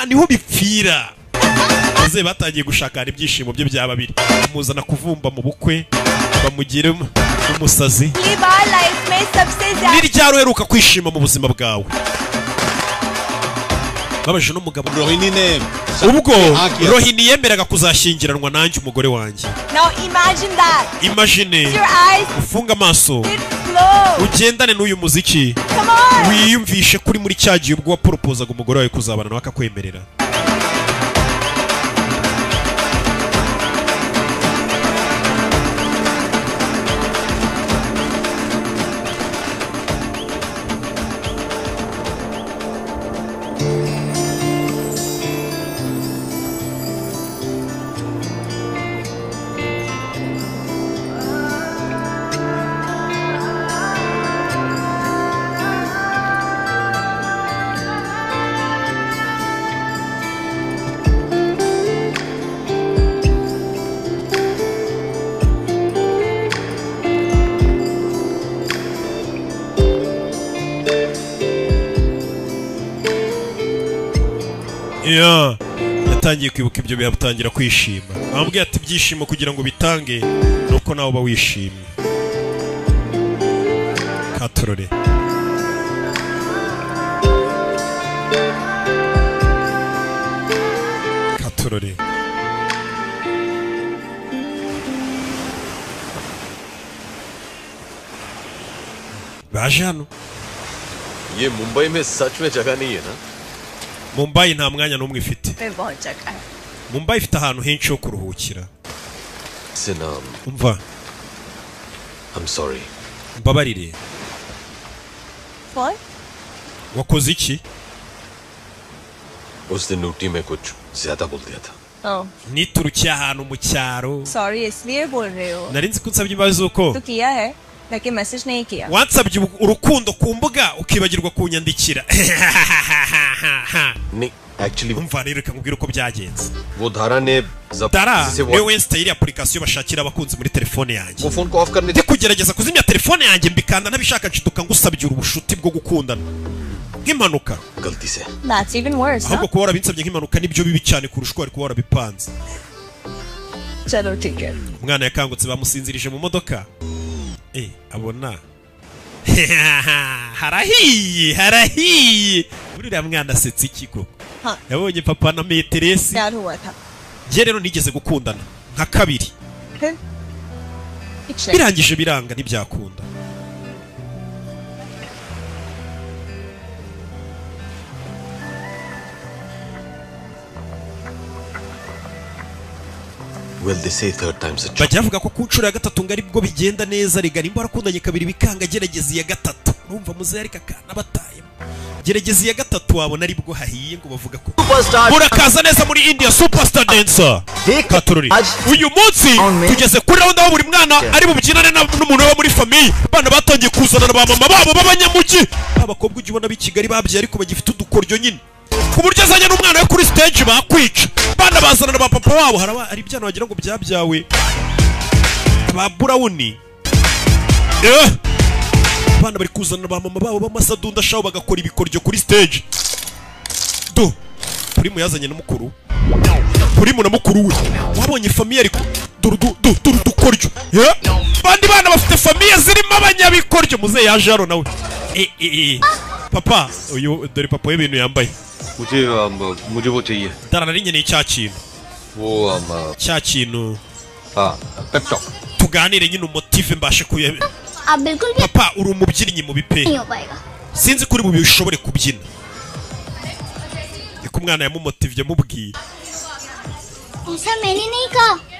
Niho bipfira. Maze batangiye gushakana ibyishimo bye byaba biri. Bamuzana kuvumba mu bukwe, bamugira umusazi. Ni ryari uheruka kwishima mu buzima bwawe? Babaje n'umugabo ubwo Rohini yemeraga kuzashyingiranwa nanjye umugore wanjye. Now imagine that. Imagine. Ufunga amaso. Ugendane n'uyu muziki. Wiyumvishe kuri muri cya gihe ubwo waporopozaga umugore wawe kuzabana nawe akakwemerera. Yatangiye kwibuka ibyo bihatangira kwishima. Bamubwiye ati ibyishimo kugira ngo bitange nuko nawe uba wishimye. Katorore. Katorore. Baje hano. ये मुंबई में सच में जगह नहीं है ना? Mumbai nta mwanya n'umwe ifite. Mumbai ifite ahantu henshi ho kuruhukira. Sinam. Umva. I'm sorry. Mbabarire. For? Wakoze iki? उस दिन ऊटी में कुछ ज्यादा बोल दिया था. Oh. Niturukiye ahantu mu cyaro. Sorry इसलिए बोल रहे हो. Nari nzi ko unsabye imbabazi uko. तो किया है. लेकिन मैसेज नहीं किया. Wansabye urukundo ku mbuga ukibagirwa kunyandikira. नहीं, actually umva rero reka nkubwire uko byagenze. वो धारा ने Dara niwe wenstaye application bashakira abakunzi muri telefone yanjye. वो फोन को ऑफ करने ndi kugerageza kuzimya telefone yanjye mbikanda ntabishaka nshiduka ngusabye ubushuti bwo gukundana nk'impanuka. गलती से. That's even worse. Ahubwo kuba warabinsabye nk'impanuka nibyo bibi cyane kurusha uko wari kuba warabipanze. चलो ठीक है. Umwana yakangutse bamusinzirije mu modoka. Abona harahiye harahiye. Uriya mwana asetse iki koko? Yabonye papa na meteresi. Njye rero nigeze gukundana nka kabiri, birangije biranga ntibyakunda. Well, they say third time's a charm. Bajya bavuga ko ku nshuro ya gatatu ngo aribwo bigenda neza. Rega nimba warakundanye kabiri bikanga gerageza iya gatatu. Urumva muze ariko akana batayemo. Gerageza iya gatatu wabona aribwo hahiye ngo bavuga ko murakaza neza muri India Superstar Dancer. Katorori. Uyu munsi tugeze kuri round aho buri mwana ari bubyinane n'umuntu wo muri famille. Bana batangiye kuzana na ba mama babo b'abanyamujyi. Abakobwa ujya ubona b'i Kigali babyaye ariko bagifite udukoryo nyine. Ku buryo azanye n'umwana we kuri stage bakwica. Bana bazana na ba papa wabo haraba ari ibyana wagira ngo byabyawe ba Brown. Bana bari kuzana ba mama babo b'amasadunda shaho bagakora ibikoryo kuri stage. Do Purimu yazanye n'umukuru. Purimu na mukuru we. Wabonye famille ariko Dukoryo. Bandi bana bafite famille zirimo abanyabikoryo. Muze yaje hano nawe. Papa, uyu dore papa w'ibintu yambaye. Mujye wo chahiye. Dara nari nkeneye cya kintu. Wo cya kintu. Ah, pep talk. Tuganire nyine umotive mbashe kuye. Papa uri umubyinnyi mu bipe. Sinzi kuri bubi ushobore kubyina. Niko umwana yamumotivye mubwiye.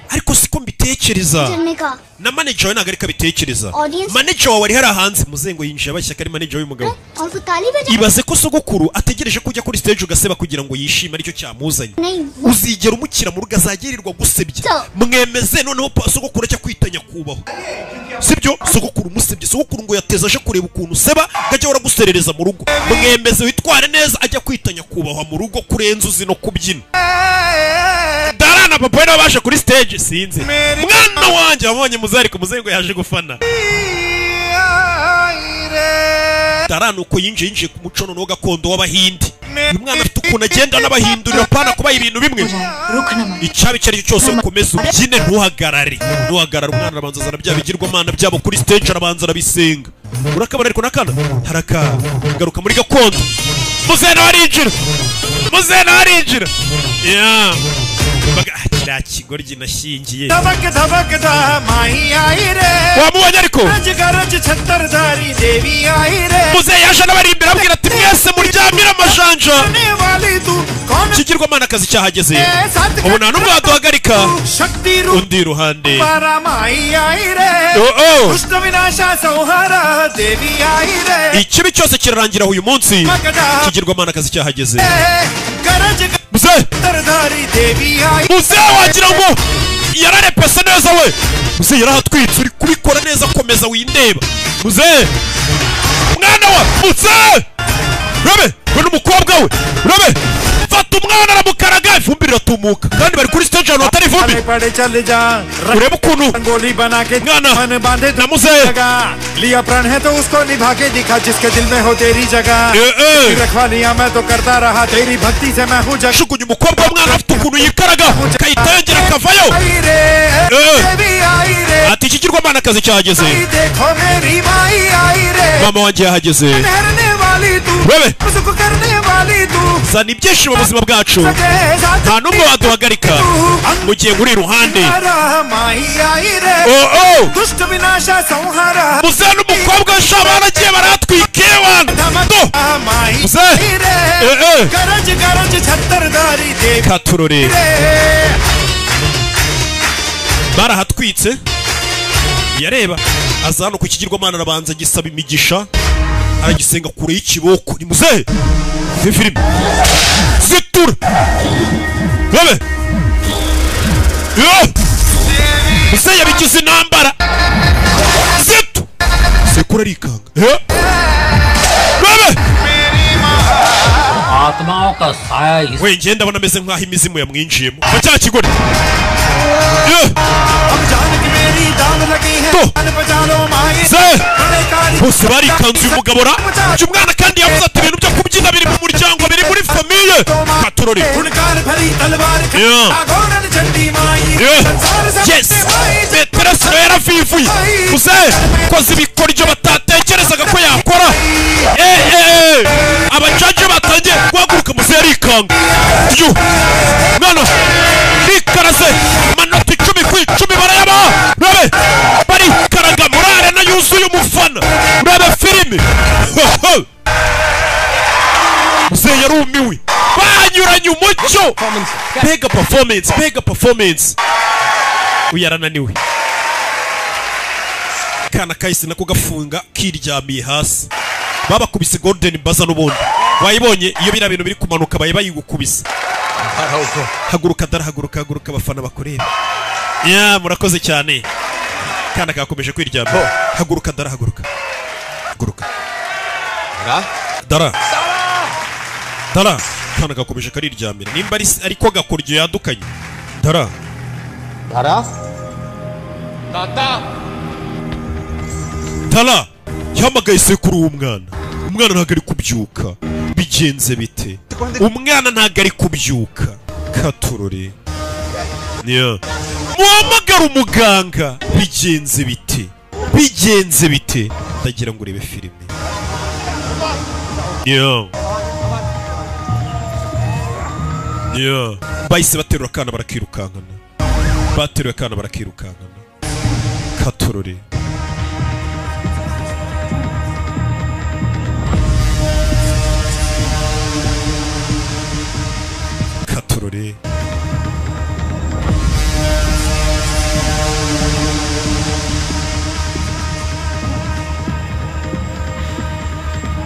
Ariko siko mbitekereza. Na manager we ntabwo ariko abitekereza. Manager wawe ari hariya hanze. Muzengo yinjiye abashyaka ari manager w'umugabo. Ibaze ko sogokuru ategereje kujya kuri stage ugaseba kugira ngo yishime aricyo cyamuzanye. Uzigera umukira mu rugo azagirirwa gusebya. Mwemeze noneho sogokuru ajya kwitanya kubaho. Sibyo? Sogokuru umusebye. Sogokuru ngo yateza aje kureba ukuntu useba ngajya uraguserereza mu rugo. Mwemeze witware neza ajya kwitanya kubahwa mu rugo kurenza uzi no kubyina. Darana papa we nabashe kuri stage sinzi. Mwana wanjye wabonye muzari kumuzengo yaje gufana. Darana uko yinjiye ku muco no gakondo w'abahindi. Uyu mwana afite ukuntu agenda n'abahindurira pana kuba ibintu bimwe. Icyabi icyo ari cyo cyose ukomeze ubyine ntuhagarare. Ntuhagarare umwana arabanza azana bya bigirwamana byabo kuri stage arabanza arabisenga. Urakabona ariko nakana haraka garuka muri gakondo. Muzena arinjira. Muzena arinjira. Yeah. Kiriya kigoryi nashyingiye. Wamubonye ariko muzehe yaje n'abari imbere abwira ati mwese muryamire amajanja. Ikigirwamana akazi cyahageze ubu nta n'umwe waduhagarika. Undi iruhande ikibi cyose kirarangira uyu munsi. Ikigirwamana akazi cyahageze. Muzehe muzehe wagira ngo yararepese neza we. Muzehe yarahatwitse uri kubikora neza komeza windeba. Muzehe mwana wa muzehe Rabe we n'umukobwa we Rabe fata umwana aramukaraga ivumbi riratumuka kandi bari kuri stage ahantu hatari ivumbi. Urebe ukuntu mwana na muzehe jugunya umukobwa w'umwana afite ukuntu yikaraga akahita yongera akavayo. Ati ikigirwamana akazi cyahageze. Mama wanjye yahageze. Rebe zana ibyishimo mu buzima bwacu nta n'umwe waduhagarika mu gihe nkuri iruhande. Muzehe n'umukobwa we sha baragiye baratwika ewana. Muzehe katurore barahatwitse. Yareba aza hano ku kigirwamana arabanza gisaba imigisha aragisenga kure y'ikiboko. Ni muzehe filime zitura babe muzehe yabigize intambara zitu sekura arikanga babe we ngenda ndabona ameze nk'aho imizimu yamwinjiyemo cya kigore. Bose barikanze uyu mugabo ra uyu mwana kandi yavuze ati ibintu byo kubyina biri mu muryango biri muri famille katurori. Yes Peterasi yaravivuye muzehe koze ibikoryo batatekerezaga ko yakora. Abajaji batangiye guhaguruka muzehe arikanga. Mwana bikaraze amanota 10 ku 10 barayabaha. Rabe barikaraga muri arena yuzuye umufana. Rabe filime muzehe yarumiwe banyuranye umucyo. Mbega performance, mbega performance. Uyu yarananiwe. Kana kahise nako gafunga kiryamiye hasi. Babakubise golden buzzer n'ubundi wayibonye iyo biriya bintu biri kumanuka baye bayigukubise. Haguruka dara haguruka haguruka abafana bakureba. Ya murakoze cyane. Kana kakomeje kwiryama. Haguruka dara haguruka. Haguruka. Dara. Dara kana kakomeje kariryamira. Nimba ariko gakoryo yadukanye. Dara. Dara. Tata. Dara. Yahamagaye sekuru w'umwana. Umwana ntabwo ari kubyuka. Bigenze bite? Umwana ntabwo ari kubyuka. Katurore. Yeah. Muhamagara umuganga. Bigenze bite? Bigenze bite? Ndagira ngo urebe filime. Yeah. Yeah. Bahise baterura akana barakirukankana. Bateruye akana barakirukankana. Katorore. Katorore.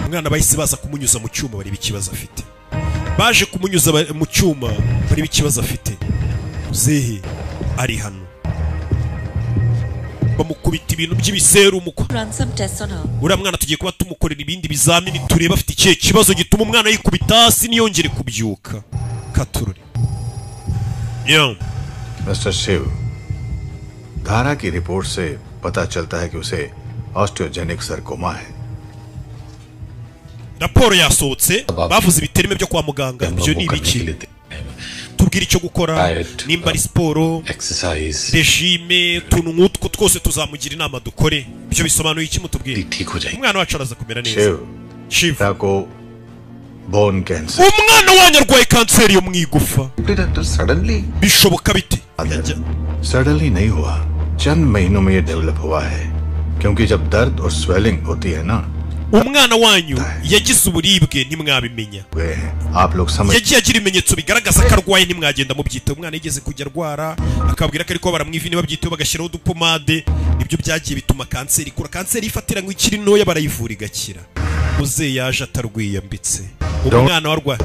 Umwana bahise baza kumunyuza mu cyuma bareba ikibazo afite. Baje kumunyuza mu cyuma bareba ikibazo afite. Muzehe ari hano. Bamukubita ibintu by'ibiserumu. Run some tests on her. Uriya mwana tugiye kuba tumukorera ibindi bizamini tureba afite ikihe kibazo gituma umwana yikubita hasi ntiyongere kubyuka. Katurore. Yeah. Mister Shiv, धारा की रिपोर्ट से पता चलता है कि उसे osteogenic sarcoma है। Raporo yasohotse bavuze ibiterime byo kwa muganga ibyo ni ibiki tubwira icyo gukora nimba ari siporo exercise regime utuntu nk'utwo twose tuzamugira inama dukore ibyo bisobanuye iki mutubwire umwana wacu araza kumera neza. Shiv को bone cancer umwana wanyu arwaye kanseri yo mu igufa suddenly bishoboka bite suddenly नहीं हुआ चंद महीनों में ये develop हुआ है क्योंकि जब दर्द और स्वेलिंग होती है ना umwana wanyu yagize uburibwe ntimwabimenya आप लोग समझ yagiye agira ibimenyetso bigaragaza ko arwaye ntimwagenda mubyitaho umwana yigeze kujya arwara akabwira ko ariko baramwivi ntibabyiteho bagashyiraho udupomade nibyo byagiye bituma kanseri ikura kanseri ifatira ngo ikiri ntoya barayivura igakira muzehe yaje atarwiyambitse umwana warwaye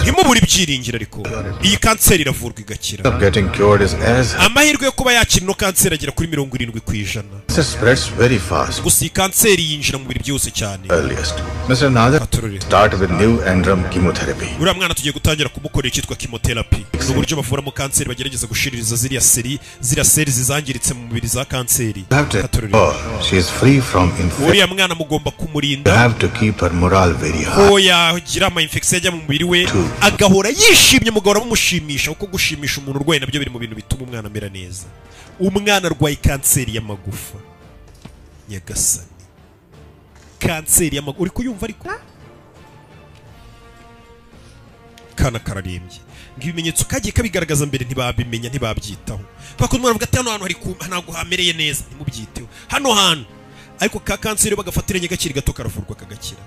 ntimubure ibyiringiro ariko iyi kanseri iravurwa igakira getting cured is as amahirwe yo kuba yakira ino kanseri agera kuri 70% it spreads very fast gusa iyi kanseri yinjira mu mubiri byose cyane earliest Mr. Nader start with new Andrum chemotherapy uriya mwana tugiye gutangira kumukorera icyitwa chemotherapy ni uburyo bavuramo kanseri bagerageza gushiririza ziriya seri zizangiritse mu mubiri za kanseri she is free from infection uriya mwana mugomba kumurinda you have to keep her morale very high ko yagira ama infection ajya mu mubiri we agahora yishimye mugahora mumushimisha kuko gushimisha umuntu urwaye nabyo biri mu bintu bituma umwana amera neza umwana arwaye kanseri y'amagufa nyagasani kanseri y'amagufa uri kuyumva ariko kana kararembye ibimenyetso kagiye kabigaragaza mbere ntibabimenya ntibabyitaho kuko umwana avuga ati hano hantu hari ntabwo hamereye neza ntimubyiteho hano hantu ariko ka kanseri bagafatiranye gakiri gato karavurwa kagakira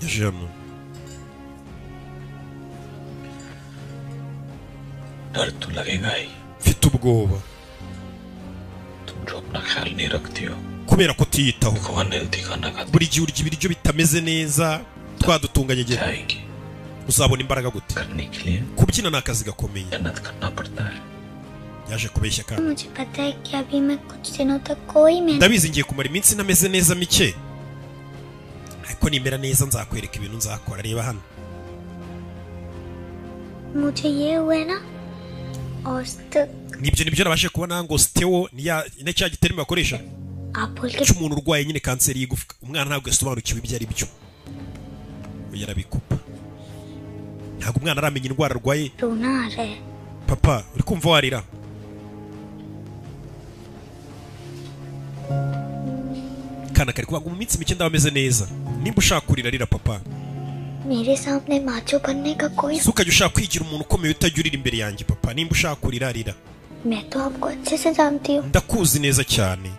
yaje hano डर तो लगेगा ही mfite ubwoba तुम जो अपना ख्याल नहीं रखती हो kubera ko utiyitaho unhealthy खाना खाती buri gihe urya ibiryo bitameze neza twadutunganye uzabona imbaraga gute करने के लिए kubyina ni akazi gakomeye मेहनत करना पड़ता है yaje kubeshya kandi मुझे पता है कि अभी मैं कुछ दिनों तक कोई मेहनत ndabizi ngiye kumara iminsi ntameze neza mike ariko nimera neza nzakwereka ibintu nzakora reba hano मुझे ये हुआ है ना औस्त nibyo nibyo nabashe kubona ngo steo ni ya ni cya giterimo bakoresha आप बोल के cy'umuntu urwaye nyine kanseri y'igufwa umwana ntabwo yasobanukiwe ibyo ari byo yarabikupa ntabwo umwana aramenya indwara arwaye रोना आ रहा है papa uri kumva warira kana kari kuvuga ngo mu minsi mike ndaba ameze neza nimba ushaka kurira rira papa मेरे सामने माचो बनने का कोई si ukajya ushaka kwigira umuntu ukomeye utajya urira imbere yanjye papa nimba ushaka kurira rira मैं तो आपको अच्छे से जानती हूँ ndakuzi neza cyane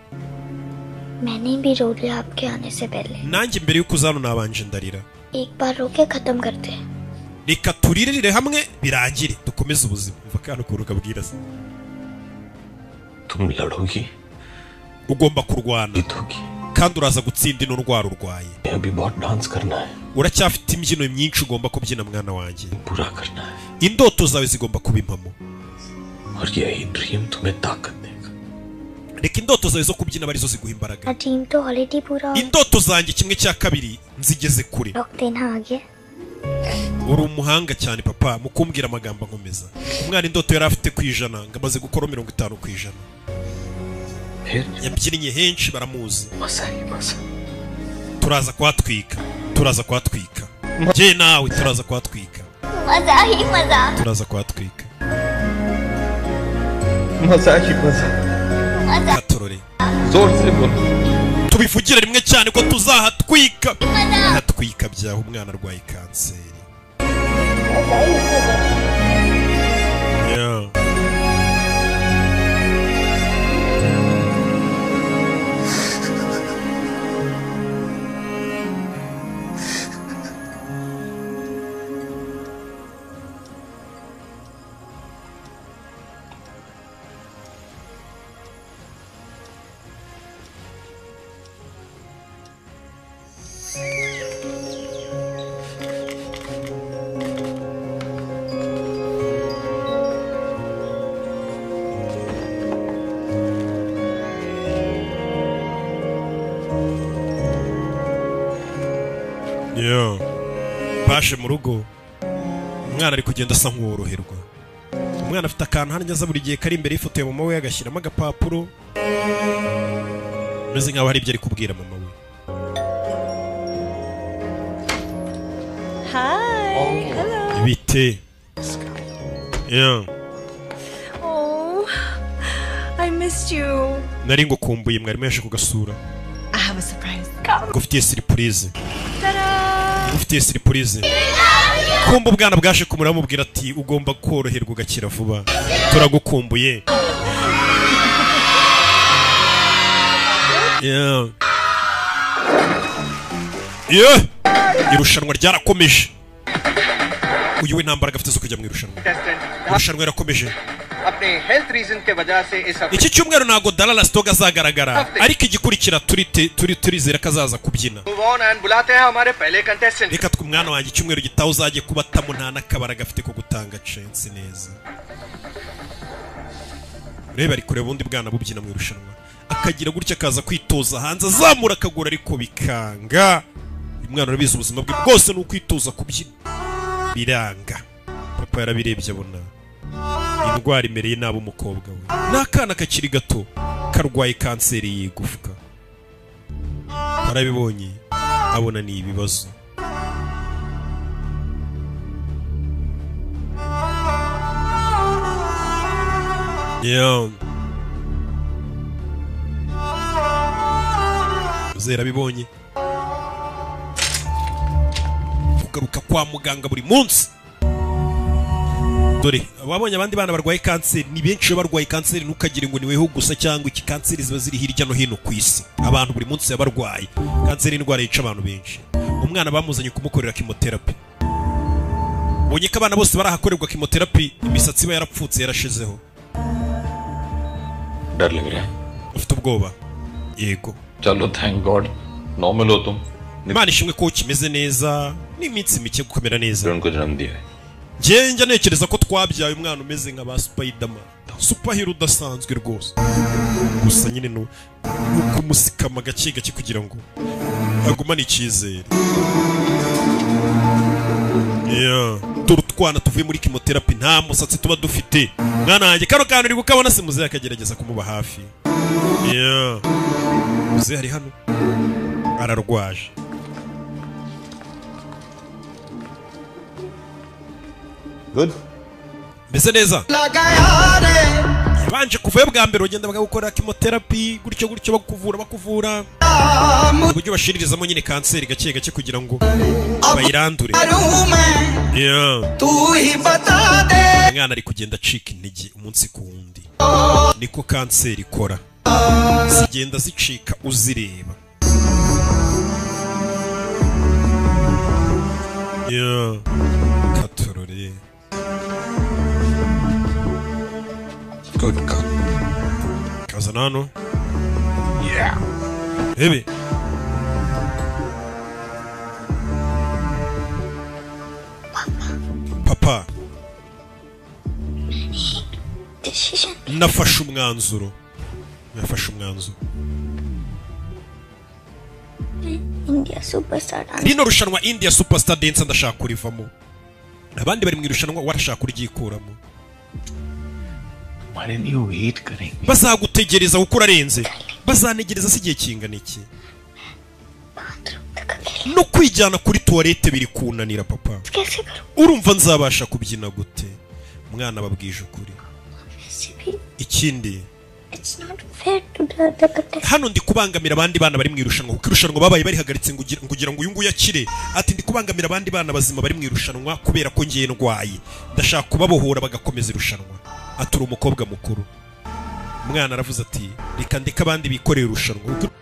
मैंने भी रो लिया आपके आने से पहले nanjye mbere y'uko uza hano nabanje ndarira एक बार रो के खत्म करते हैं reka turirire hamwe birangire dukomeze ubuzima umva kandi ukuntu kabwira se तुम लड़ोगी ugomba kurwana kandi uraza gutsinda ino ndwara urwaye अभी बहुत डांस करना है uracyafite imbyino myinshi ugomba kubyina mwana wanjye पूरा करना है indoto zawe zigomba kuba impamo और यही ड्रीम तुम्हें ताकत देगा reka indoto zawe zo kubyina aba arizo ziguha imbaraga dream तो ऑलरेडी पूरा हो indoto zanjye kimwe cya kabiri nzigeze kure रोक देना आ गया uri umuhanga cyane papa mu kumbwira amagambo ankomeza umwana indoto yari afite ku ijana ngo amaze gukora 50% yabyinnye henshi baramuzi turaza kuhatwika turaza kuhatwika njye nawe turaza kuhatwika मजा ही मजा turaza kuhatwika मजा ही मजा। Katorore जोर से बोलो। Tubivugire rimwe cyane ko tuzahatwika hatwika byaho umwana arwaye kanseri. Yeah. Yeah. Baje mu rugo umwana ari kugenda asa nk'uworoherwa. Umwana afite akantu hano aza buri gihe kari imbere y'ifoto ya mama we, agashyiramo agapapuro ameze nkaho hari ibyo ari kubwira mama we. Hi. Hello. Bite. Yeah. Oh, I missed you. Nari ngukumbuye, mwarimu yaje kugasura. I have a surprise. Come. Ngufitiye surprise. Ta-da! Ngufitiye surprise. Kumba ubwana bwaje kumura bamubwira ati ugomba koroherwa ugakira vuba, turagukumbuye. Yeah. Yeah. Irushanwa ryarakomeje. Uyu we nta mbaraga afite zo kujya mu irushanwa. Irushanwa rirakomeje. अपने health reason के वजह से इस Iki cyumweru ntago Dallas Dog azagaragara, ariko igikurikira turi turizera ko azaza kubyina. Move on and बुलाते हैं हमारे पहले contestant. Reka twe umwana wanjye icyumweru gitaha uzajye kubatamo nta n'akabaraga afite ko gutanga chance neza. Reba ari kureba ubundi bwana bubyina mu irushanwa, akagira gutya akaza kwitoza hanze azamura akagura ariko bikanga. Uyu mwana urabizi ubuzima bwe bwose ni ukwitoza kubyina, biranga. Papa yarabirebye abona indwara imereye nabi umukobwa we. N'akana kakiri gato karwaye kanseri y'igufwa, arabibonye abona ni ibibazo. Yeah. Zera bibonye kugaruka kwa muganga buri munsi. Dore wabonye abandi bana barwaye kanseri ni benshi barwaye kanseri, ntukagire ngo niweho gusa cyangwa iki, kanseri ziba ziri hirya no hino ku isi, abantu buri munsi yabarwaye kanseri, indwara yica abantu benshi. Umwana bamuzanye kumukorera chemotherapy, ubonye ko abana bose barahakorerwa chemotherapy, imisatsi iba yarapfutse yarashizeho. डर लग रहा है? Ufite ubwoba? Yego. चलो thank God normal हो तुम। Imana ishimwe ko kimeze neza n'iminsi mike gukomera neza. उनको जन्म दिया है। Njye njya ntekereza ko twabyaye umwana umeze nka ba Spiderman, superhero udasanzwe rwose. Gusa nyine ni ukumusikama gake gake kugira ngo agumane icyizere. Yeah. Dore utwana tuvuye muri chemotherapy nta musatsi tuba dufite. Mwana wanjye kano kantu uri gukabona se muzehe akagerageza kumuba hafi. Yeah. Muzehe ari hano ararwaje. Good. Mbese neza. Yabanje kuvayo bwa mbere ugenda bagakora chemotherapy gutyo gutyo bakuvura bakuvura. Uburyo bashiririzamo nyine kanseri gake gake kugira ngo bayirandure. Yeah. Umwana ari kugenda acika intege umunsi ku wundi. Niko kanseri ikora. Zigenda zicika uzireba. Yeah. Katorore. Good God. Kazana hano. Yeah. Ebe. Papa. Nafashe umwanzuro. Nafashe umwanzuro. India Superstar Dance. Rino rushanwa India Superstar Dance ndashaka kurivamo. Abandi bari mu irushanwa warashaka kuryikuramo. तुम्हारे लिए wait करेंगे। Bazagutegereza kuko urarenze. Bazanegereza se igihe kingana iki? No kwijyana kuri toilette biri kunanira papa. Urumva nzabasha kubyina gute? Umwana babwije ukuri. Ikindi Ikindi, It's not fair to the other contestants. hano ndi kubangamira abandi bana bari mu irushanwa, kuko irushanwa babaye barihagaritse ngo kugira ngo uyu nguyu akire. Ati ndi kubangamira abandi bana bazima bari mu irushanwa kubera ko ngiye ndwaye, ndashaka kubabohora bagakomeza irushanwa. Ati uri umukobwa mukuru. Umwana aravuze ati reka ndeke abandi bikoreye irushanwa, kuko